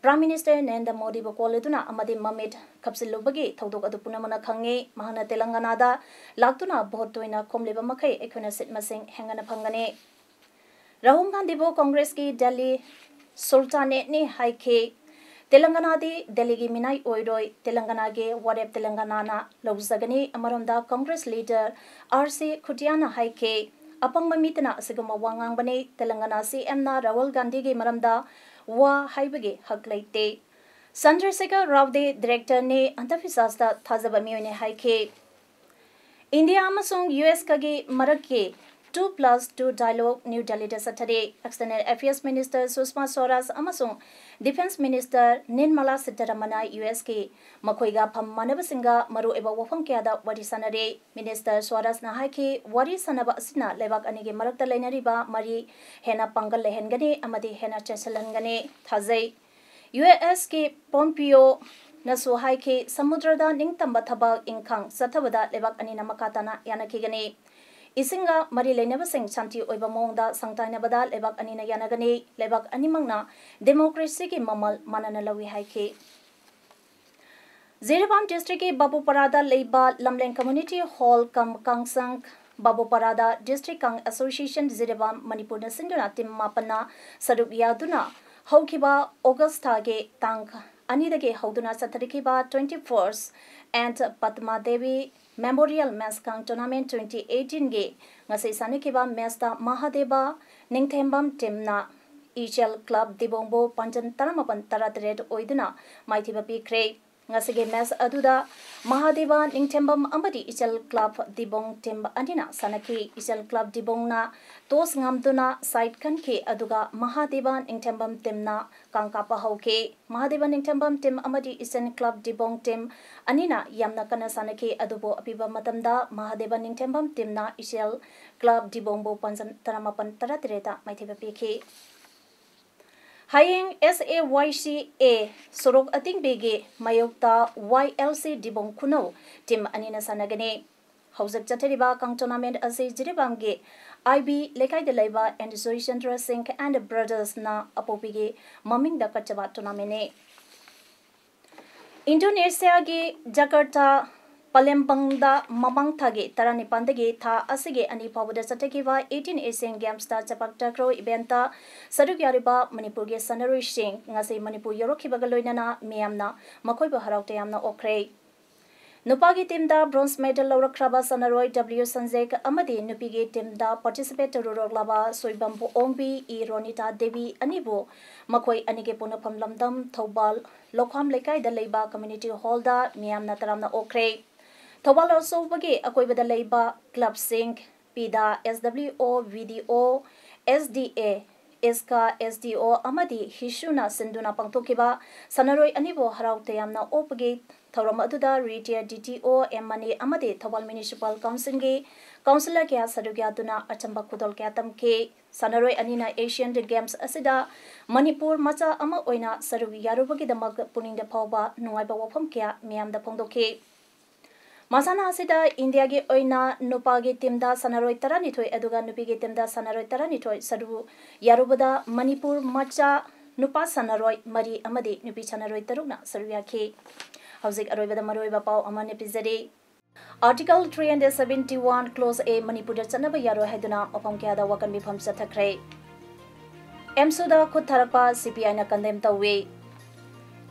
Prime Minister ꯅꯔꯦꯟꯗ꯭ꯔ ꯃꯣꯗꯤꯕꯨ ꯀꯣꯜꯂꯗꯨꯅ ꯑꯃꯗꯤ ꯃꯃꯤꯠ ꯈꯞꯆꯤꯜꯂꯨꯕꯒꯤ ꯊꯧꯗꯣꯛ ꯑꯗꯨ ꯄꯨꯝꯅꯃꯛꯅ ꯈꯪꯉꯤ꯫ ꯃꯍꯥꯛꯅ ꯇꯦꯂꯪꯒꯥꯅꯥꯗ ꯂꯥꯛꯇꯨꯅ ꯚꯣꯠ ꯇꯣꯏꯅ ꯈꯣꯝꯂꯤꯕ ꯃꯈꯩ ꯑꯩꯈꯣꯏꯅ ꯁꯤꯠ ꯃꯁꯤꯡ ꯍꯦꯟꯒꯠꯅ ꯐꯪꯒꯅꯤ꯫ ꯔꯥꯍꯨꯜ ꯒꯥꯟꯙꯤꯕꯨ ꯀꯣꯡꯒ꯭ꯔꯦꯁꯀꯤ ꯗꯦꯜꯂꯤ ꯁꯨꯜꯇꯥꯅꯦꯠꯅꯤ ꯍꯥꯏꯈꯤ꯫ ꯇꯦꯂꯪꯒꯅꯥꯗꯤ ꯗꯦꯜꯂꯤꯒꯤ ꯃꯤꯅꯥꯏ ꯑꯣꯏꯔꯣꯏ, ꯇꯦꯂꯪꯒꯅꯥꯒꯤ ꯋꯥꯔꯦꯞ ꯇꯦꯂꯪꯒꯅꯥꯅ ꯂꯧꯖꯒꯅꯤ꯫ ꯑꯃꯔꯣꯝꯗ ꯀꯣꯡꯒ꯭ꯔꯦꯁ leader ꯑꯥꯔ ꯁꯤ ꯈꯨꯇꯤꯌꯥꯅ ꯍꯥꯏꯈꯤ, ꯑꯄꯪꯕ ꯃꯤꯇꯅ ꯑꯁꯤꯒꯨꯝꯕ ꯋꯥ ꯉꯥꯡꯕꯅꯤ꯫ ꯇꯦꯂꯪꯒꯅꯥ ꯁꯤ ꯑꯦꯝꯅ ꯔꯥꯍꯨꯜ ꯒꯥꯟꯙꯤꯒꯤ ꯃꯔꯝꯗ ꯋꯥ ꯍꯥꯏꯕꯒꯤ ꯍꯛ ꯂꯩꯇꯦ꯫ ꯆꯟꯗ꯭ꯔꯁꯦꯈꯔ ꯔꯥꯎꯗꯤ directorꯅꯤ, ꯑꯟꯙꯕꯤꯁ꯭ꯋꯥꯁꯇ ꯊꯥꯖꯕ ꯃꯤꯑꯣꯏꯅꯤ ꯍꯥꯏꯈꯤ꯫ ꯏꯟꯗꯤꯌꯥ ꯑꯃꯁꯨꯡ ꯌꯨ ꯑꯦꯁꯀꯒꯤ ꯃꯔꯛꯀꯤ two plus two dialogue new ꯗꯦꯜꯂꯤꯗ ꯆꯠꯊꯔꯤ꯫ External Affairs Minister ꯁꯨꯁꯃꯥ ꯁ꯭ꯋꯔꯥꯖ ꯑꯃꯁꯨꯡ Defence Minister ꯅꯤꯔꯃꯂꯥ ꯁꯤꯇꯥꯔꯥꯃꯟꯅ ꯌꯨ ꯑꯦꯁꯀꯤ ꯃꯈꯣꯏꯒ ꯐꯝ ꯃꯥꯟꯅꯕꯁꯤꯡꯒ ꯃꯔꯨꯑꯣꯏꯕ ꯋꯥꯐꯝ ꯀꯌꯥꯗ ꯋꯥꯔꯤ ꯁꯥꯟꯅꯔꯤ꯫ Minister ꯁ꯭ꯋꯔꯥꯖꯅ ꯍꯥꯏꯈꯤ, ꯋꯥꯔꯤ ꯁꯥꯟꯅꯕ ꯑꯁꯤꯅ ꯂꯩꯕꯥꯛ ꯑꯅꯤꯒꯤ ꯃꯔꯛꯇ ꯂꯩꯅꯔꯤꯕ ꯃꯔꯤ ꯍꯦꯟꯅ ꯄꯥꯡꯒꯜ ꯂꯩꯍꯟꯒꯅꯤ ꯑꯃꯗꯤ ꯍꯦꯟꯅ ꯆꯦꯠꯁꯤꯜꯍꯟꯒꯅꯤ ꯊꯥꯖꯩ꯫ ꯌꯨ ꯑꯦꯁꯀꯤ ꯄꯣꯝꯄꯤꯌꯣꯅꯁꯨ ꯍꯥꯏꯈꯤ, ꯁꯃꯨꯗ꯭ꯔꯗ ꯅꯤꯡꯇꯝꯕ ꯊꯕꯛ ꯏꯪꯈꯥꯡ ꯆꯠꯊꯕꯗ ꯂꯩꯕꯥꯛ ꯑꯅꯤꯅ ꯃꯈꯥ ꯇꯥꯅ ꯌꯥꯅꯈꯤꯒꯅꯤ꯫ ꯏꯁꯤꯡꯒ ꯃꯔꯤ ꯂꯩꯅꯕꯁꯤꯡ ꯁꯥꯟꯇꯤ ꯑꯣꯏꯕ ꯃꯑꯣꯡꯗ ꯁꯪꯊꯥꯏꯅꯕꯗ ꯂꯩꯕꯥꯛ ꯑꯅꯤꯅ ꯌꯥꯅꯒꯅꯤ꯫ ꯂꯩꯕꯥꯛ ꯑꯅꯤꯃꯛꯅ democracyꯒꯤ ꯃꯃꯜ ꯃꯥꯟꯅꯅ ꯂꯧꯏ ꯍꯥꯏꯈꯤ꯫ ꯖꯤꯔꯤꯕꯥꯝ districtꯀꯤ ꯕꯥꯕꯨꯄꯥꯔꯥꯗ ꯂꯩꯕ ꯂꯝꯂꯦꯟ Community Hall cum ꯀꯥꯡꯁꯪ ꯕꯥꯕꯨꯄꯥꯔꯥꯗ District Kang Association Jiribam ꯃꯅꯤꯄꯨꯔꯅ ꯁꯤꯟꯗꯨꯅ team ꯃꯥꯄꯟꯅ ꯁꯔꯨꯛ ꯌꯥꯗꯨꯅ ꯍꯧꯈꯤꯕ August ꯊꯥꯒꯤ ꯇꯥꯡ ꯑꯅꯤꯗꯒꯤ ꯍꯧꯗꯨꯅ ꯆꯠꯊꯔꯛꯈꯤꯕ Twenty First and Padma Devi Memorial Match Kang Tournament twenty eighteenꯒꯤ ꯉꯁꯤ ꯁꯥꯟꯅꯈꯤꯕ matchꯇ ꯃꯍꯥꯗꯦꯕ ꯅꯤꯡꯊꯦꯝꯕꯝ teamꯅ ꯏꯆꯦꯜ club ꯗꯤꯕꯣꯡꯕꯨ ꯄꯥꯟꯖꯟ ꯇꯔꯥꯃꯥꯄꯟ ꯇꯔꯥꯇꯔꯦꯠ ꯑꯣꯏꯗꯨꯅ ꯃꯥꯏꯊꯤꯕ ꯄꯤꯈ꯭ꯔꯦ꯫ ꯉꯁꯤꯒꯤ ꯃꯦꯆ ꯑꯗꯨꯗ ꯃꯍꯥꯗꯦꯕ ꯅꯤꯡꯊꯦꯝꯕꯝ ꯑꯃꯗꯤ ꯏꯆꯦꯜ ꯀ꯭ꯂꯕ ꯗꯤꯕꯣꯡ ꯇꯤꯝ ꯑꯅꯤꯅ ꯁꯥꯟꯅꯈꯤ꯫ ꯏꯆꯦꯜ ꯀ꯭ꯂꯕ ꯗꯤꯕꯣꯡꯅ ꯇꯣꯁ ꯉꯝꯗꯨꯅ ꯁꯥꯏꯠ ꯈꯟꯈꯤ, ꯑꯗꯨꯒ ꯃꯍꯥꯗꯦꯕ ꯅꯤꯡꯊꯦꯝꯕꯝ ꯇꯤꯝꯅ ꯀꯥꯡ ꯀꯥꯞꯄ ꯍꯧꯈꯤ꯫ ꯃꯍꯥꯗꯦꯕ ꯅꯤꯡꯊꯦꯝꯕꯝ ꯇꯤꯝ ꯑꯃꯗꯤ ꯏꯆꯦꯜ ꯀ꯭ꯂꯕ ꯗꯤꯕꯣꯡ ꯇꯤꯝ ꯑꯅꯤꯅ ꯌꯥꯝꯅ ꯀꯟꯅ ꯁꯥꯟꯅꯈꯤ, ꯑꯗꯨꯕꯨ ꯑꯄꯤꯕ ꯃꯇꯝꯗ ꯃꯍꯥꯗꯦꯕ ꯅꯤꯡꯊꯦꯝꯕꯝ ꯇꯤꯝꯅ ꯏꯆꯦꯜ ꯀ꯭ꯂꯕ ꯗꯤꯕꯣꯡꯕꯨ ꯄꯣꯏꯟꯠ ꯇꯔꯥꯃꯥꯄꯟ ꯇꯔꯥꯇꯔꯦꯠꯇ ꯃꯥꯏꯊꯤꯕ ꯄꯤꯈꯤ꯫ ꯍꯌꯦꯡ ꯑꯦꯁ ꯑꯦ ꯋꯥꯏ ꯁꯤ ꯑꯦ ꯁꯣꯔꯣꯛ ꯑꯇꯤꯡꯕꯤꯒꯤ ꯃꯥꯌꯣꯛꯇ ꯋꯥꯏ ꯑꯦꯜ ꯁꯤ ꯗꯤꯕꯣꯡ ꯈꯨꯅꯧ ꯇꯤꯝ ꯑꯅꯤꯅ ꯁꯥꯟꯅꯒꯅꯤ꯫ ꯍꯧꯖꯤꯛ ꯆꯠꯊꯔꯤꯕ ꯀꯥꯡ ꯇꯣꯔꯅꯥꯃꯦꯟꯠ ꯑꯁꯤ ꯖꯤꯔꯤꯕꯥꯝꯒꯤ ꯑꯥꯏ ꯕꯤ ꯂꯩꯀꯥꯏꯗ ꯂꯩꯕ ꯑꯦꯟ ꯖꯣꯏꯆꯟꯗ꯭ꯔ ꯁꯤꯡ ꯑꯦꯟ ꯕ꯭ꯔꯗꯔꯁꯅ ꯑꯄꯣꯛꯄꯤꯒꯤ ꯃꯃꯤꯡꯗ ꯀꯠꯆꯕ ꯇꯣꯔꯅꯥꯃꯦꯟꯠꯅꯤ꯫ ꯏꯟꯗꯣꯅꯦꯁꯤꯌꯥꯒꯤ ꯖꯀꯥꯔꯇꯥ ꯄꯥꯂꯦꯝꯕꯪꯗ ꯃꯃꯥꯡ ꯊꯥꯒꯤ ꯇꯔꯥꯅꯤꯄꯥꯟꯗꯒꯤ ꯊꯥ ꯑꯁꯤꯒꯤ ꯑꯅꯤ ꯐꯥꯎꯕꯗ ꯆꯠꯊꯈꯤꯕ ꯑꯩꯠꯇꯤꯟ ꯑꯦꯁꯤꯌꯟ ꯒꯦꯝꯁꯇ ꯆꯄꯥꯛ ꯇꯥꯈ꯭ꯔꯣ ꯏꯚꯦꯟꯠꯇ ꯁꯔꯨꯛ ꯌꯥꯔꯤꯕ ꯃꯅꯤꯄꯨꯔꯒꯤ ꯁꯥꯟꯅꯔꯣꯏꯁꯤꯡ ꯉꯁꯤ ꯃꯅꯤꯄꯨꯔ ꯌꯧꯔꯛꯈꯤꯕꯒ ꯂꯣꯏꯅꯅ ꯃꯤꯌꯥꯝꯅ ꯃꯈꯣꯏꯕꯨ ꯍꯔꯥꯎ ꯇꯌꯥꯝꯅ ꯑꯣꯛꯈ꯭ꯔꯦ꯫ ꯅꯨꯄꯥꯒꯤ ꯇꯤꯝꯗ ꯕ꯭ꯔꯣꯟꯖ ꯃꯦꯗꯜ ꯂꯧꯔꯛꯈ꯭ꯔꯕ ꯁꯥꯟꯅꯔꯣꯏ ꯗꯕ꯭ꯂꯤꯌꯨ ꯁꯟꯖꯦꯛ ꯑꯃꯗꯤ ꯅꯨꯄꯤꯒꯤ ꯇꯤꯝꯗ ꯄꯥꯔꯇꯤꯁꯤꯄꯦꯠ ꯇꯧꯔꯨꯔꯛꯂꯕ ꯁꯣꯏꯕꯝꯕꯨ ꯑꯣꯡꯕꯤ, ꯏ ꯔꯣꯅꯤꯇꯥ ꯗꯦꯕꯤ ꯑꯅꯤꯕꯨ ꯃꯈꯣꯏ ꯑꯅꯤꯒꯤ ꯄꯣꯛꯅꯐꯝ ꯂꯝꯗꯝ ꯊꯧꯕꯥꯜ ꯂꯧꯈꯥꯝ ꯂꯩꯀꯥꯏꯗ ꯂꯩꯕ ꯀꯝꯃ꯭ꯌꯨꯅꯤꯇꯤ ꯍꯣꯜꯗ ꯃꯤꯌꯥꯝꯅ ꯇꯔꯥꯝꯅ ꯑꯣꯛꯈ꯭ꯔꯦ꯫ ꯊꯧꯕꯥꯜ ꯑꯆꯧꯕꯒꯤ ꯑꯀꯣꯏꯕꯗ ꯂꯩꯕ ꯀ꯭ꯂꯕꯁꯤꯡ, ꯄꯤꯗꯥ, ꯑꯦꯁ ꯗꯕ꯭ꯂꯤꯌꯨ ꯑꯣ, ꯚꯤ ꯗꯤ ꯑꯣ, ꯑꯦꯁ ꯗꯤ ꯑꯦ, ꯏꯁꯀꯥ, ꯑꯦꯁ ꯗꯤ ꯑꯣ ꯑꯃꯗꯤ ꯍꯤꯁꯨꯅ ꯁꯤꯟꯗꯨꯅ ꯄꯥꯡꯊꯣꯛꯈꯤꯕ ꯁꯥꯟꯅꯔꯣꯏ ꯑꯅꯤꯕꯨ ꯍꯔꯥꯎ ꯇꯌꯥꯝꯅ ꯑꯣꯛꯄꯒꯤ ꯊꯧꯔꯝ ꯑꯗꯨꯗ ꯔꯤꯇꯥꯌꯔ ꯗꯤ ꯇꯤ ꯑꯣ ꯑꯦꯝ ꯃꯅꯤ ꯑꯃꯗꯤ ꯊꯧꯕꯥꯜ ꯃ꯭ꯌꯨꯅꯤꯁꯤꯄꯥꯜ ꯀꯥꯎꯟꯁꯤꯜꯒꯤ ꯀꯥꯎꯟꯁꯤꯂꯔ ꯀꯌꯥ ꯁꯔꯨꯛ ꯌꯥꯗꯨꯅ ꯑꯆꯝꯕ ꯈꯨꯗꯣꯜ ꯀꯌꯥ ꯇꯝꯈꯤ꯫ ꯁꯥꯟꯅꯔꯣꯏ ꯑꯅꯤꯅ ꯑꯦꯁꯤꯌꯟ ꯒꯦꯝꯁ ꯑꯁꯤꯗ ꯃꯅꯤꯄꯨꯔ ꯃꯆꯥ ꯑꯃ ꯑꯣꯏꯅ ꯁꯔꯨꯛ ꯌꯥꯔꯨꯕꯒꯤꯗꯃꯛ ꯄꯨꯛꯅꯤꯡꯗ ꯐꯥꯎꯕ ꯅꯨꯡꯉꯥꯏꯕ ꯋꯥꯐꯝ ꯀꯌꯥ ꯃꯤꯌꯥꯝꯗ ꯐꯣꯡꯗꯣꯛꯈꯤ꯫ ꯃꯁꯥꯟꯅ ꯑꯁꯤꯗ ꯏꯟꯗꯤꯌꯥꯒꯤ ꯑꯣꯏꯅ ꯅꯨꯄꯥꯒꯤ ꯇꯤꯝꯗ ꯁꯥꯟꯅꯔꯣꯏ ꯇꯔꯥꯅꯤꯊꯣꯏ ꯑꯗꯨꯒ ꯅꯨꯄꯤꯒꯤ ꯇꯤꯝꯗ ꯁꯥꯟꯅꯔꯣꯏ ꯇꯔꯥꯅꯤꯊꯣꯏ ꯁꯔꯨꯛ ꯌꯥꯔꯨꯕꯗ ꯃꯅꯤꯄꯨꯔ ꯃꯆꯥ ꯅꯨꯄꯥ ꯁꯥꯟꯅꯔꯣꯏ ꯃꯔꯤ ꯑꯃꯗꯤ ꯅꯨꯄꯤ ꯁꯥꯟꯅꯔꯣꯏ ꯇꯔꯨꯛꯅ ꯁꯔꯨꯛ ꯌꯥꯈꯤ꯫ ꯍꯧꯖꯤꯛ ꯑꯔꯣꯏꯕꯗ ꯃꯔꯨꯑꯣꯏꯕ ꯄꯥꯎ ꯑꯃ ꯅꯤꯡꯁꯤꯡꯖꯔꯤ꯫ Article three hundred seventy one Clause A ꯃꯅꯤꯄꯨꯔꯗ ꯆꯠꯅꯕ ꯌꯥꯔꯣꯏ ꯍꯥꯏꯗꯨꯅ ꯃꯐꯝ ꯀꯌꯥꯗ ꯋꯥꯀꯟ ꯃꯤꯐꯝ ꯆꯠꯊꯈ꯭ꯔꯦ꯫ ꯑꯦꯝꯁꯨꯗ ꯈꯨꯠ ꯊꯥꯔꯛꯄ ꯁꯤ ꯄꯤ ꯑꯥꯏꯅ ꯀꯟꯗꯦꯝ ꯇꯧꯏ꯫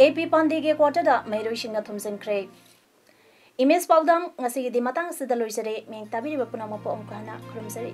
ꯑꯦ ꯄꯤ ꯄꯥꯟꯗꯦꯒꯤ ꯀ꯭ꯋꯥꯇꯔꯗ ꯃꯍꯩꯔꯣꯏꯁꯤꯡꯅ ꯊꯨꯝꯖꯤꯟꯈ꯭ꯔꯦ꯫ ꯏꯃꯦꯖ ꯄꯥꯎꯗꯝ ꯉꯁꯤꯒꯤꯗꯤ ꯃꯇꯥꯡ ꯑꯁꯤꯗ ꯂꯣꯏꯖꯔꯦ꯫ ꯃꯤꯌꯦꯡ ꯇꯥꯕꯤꯔꯤꯕ ꯄꯨꯝꯅꯃꯛꯄꯨ ꯑꯃꯨꯛ ꯍꯟꯅ ꯈꯨꯔꯨꯝꯖꯔꯤ꯫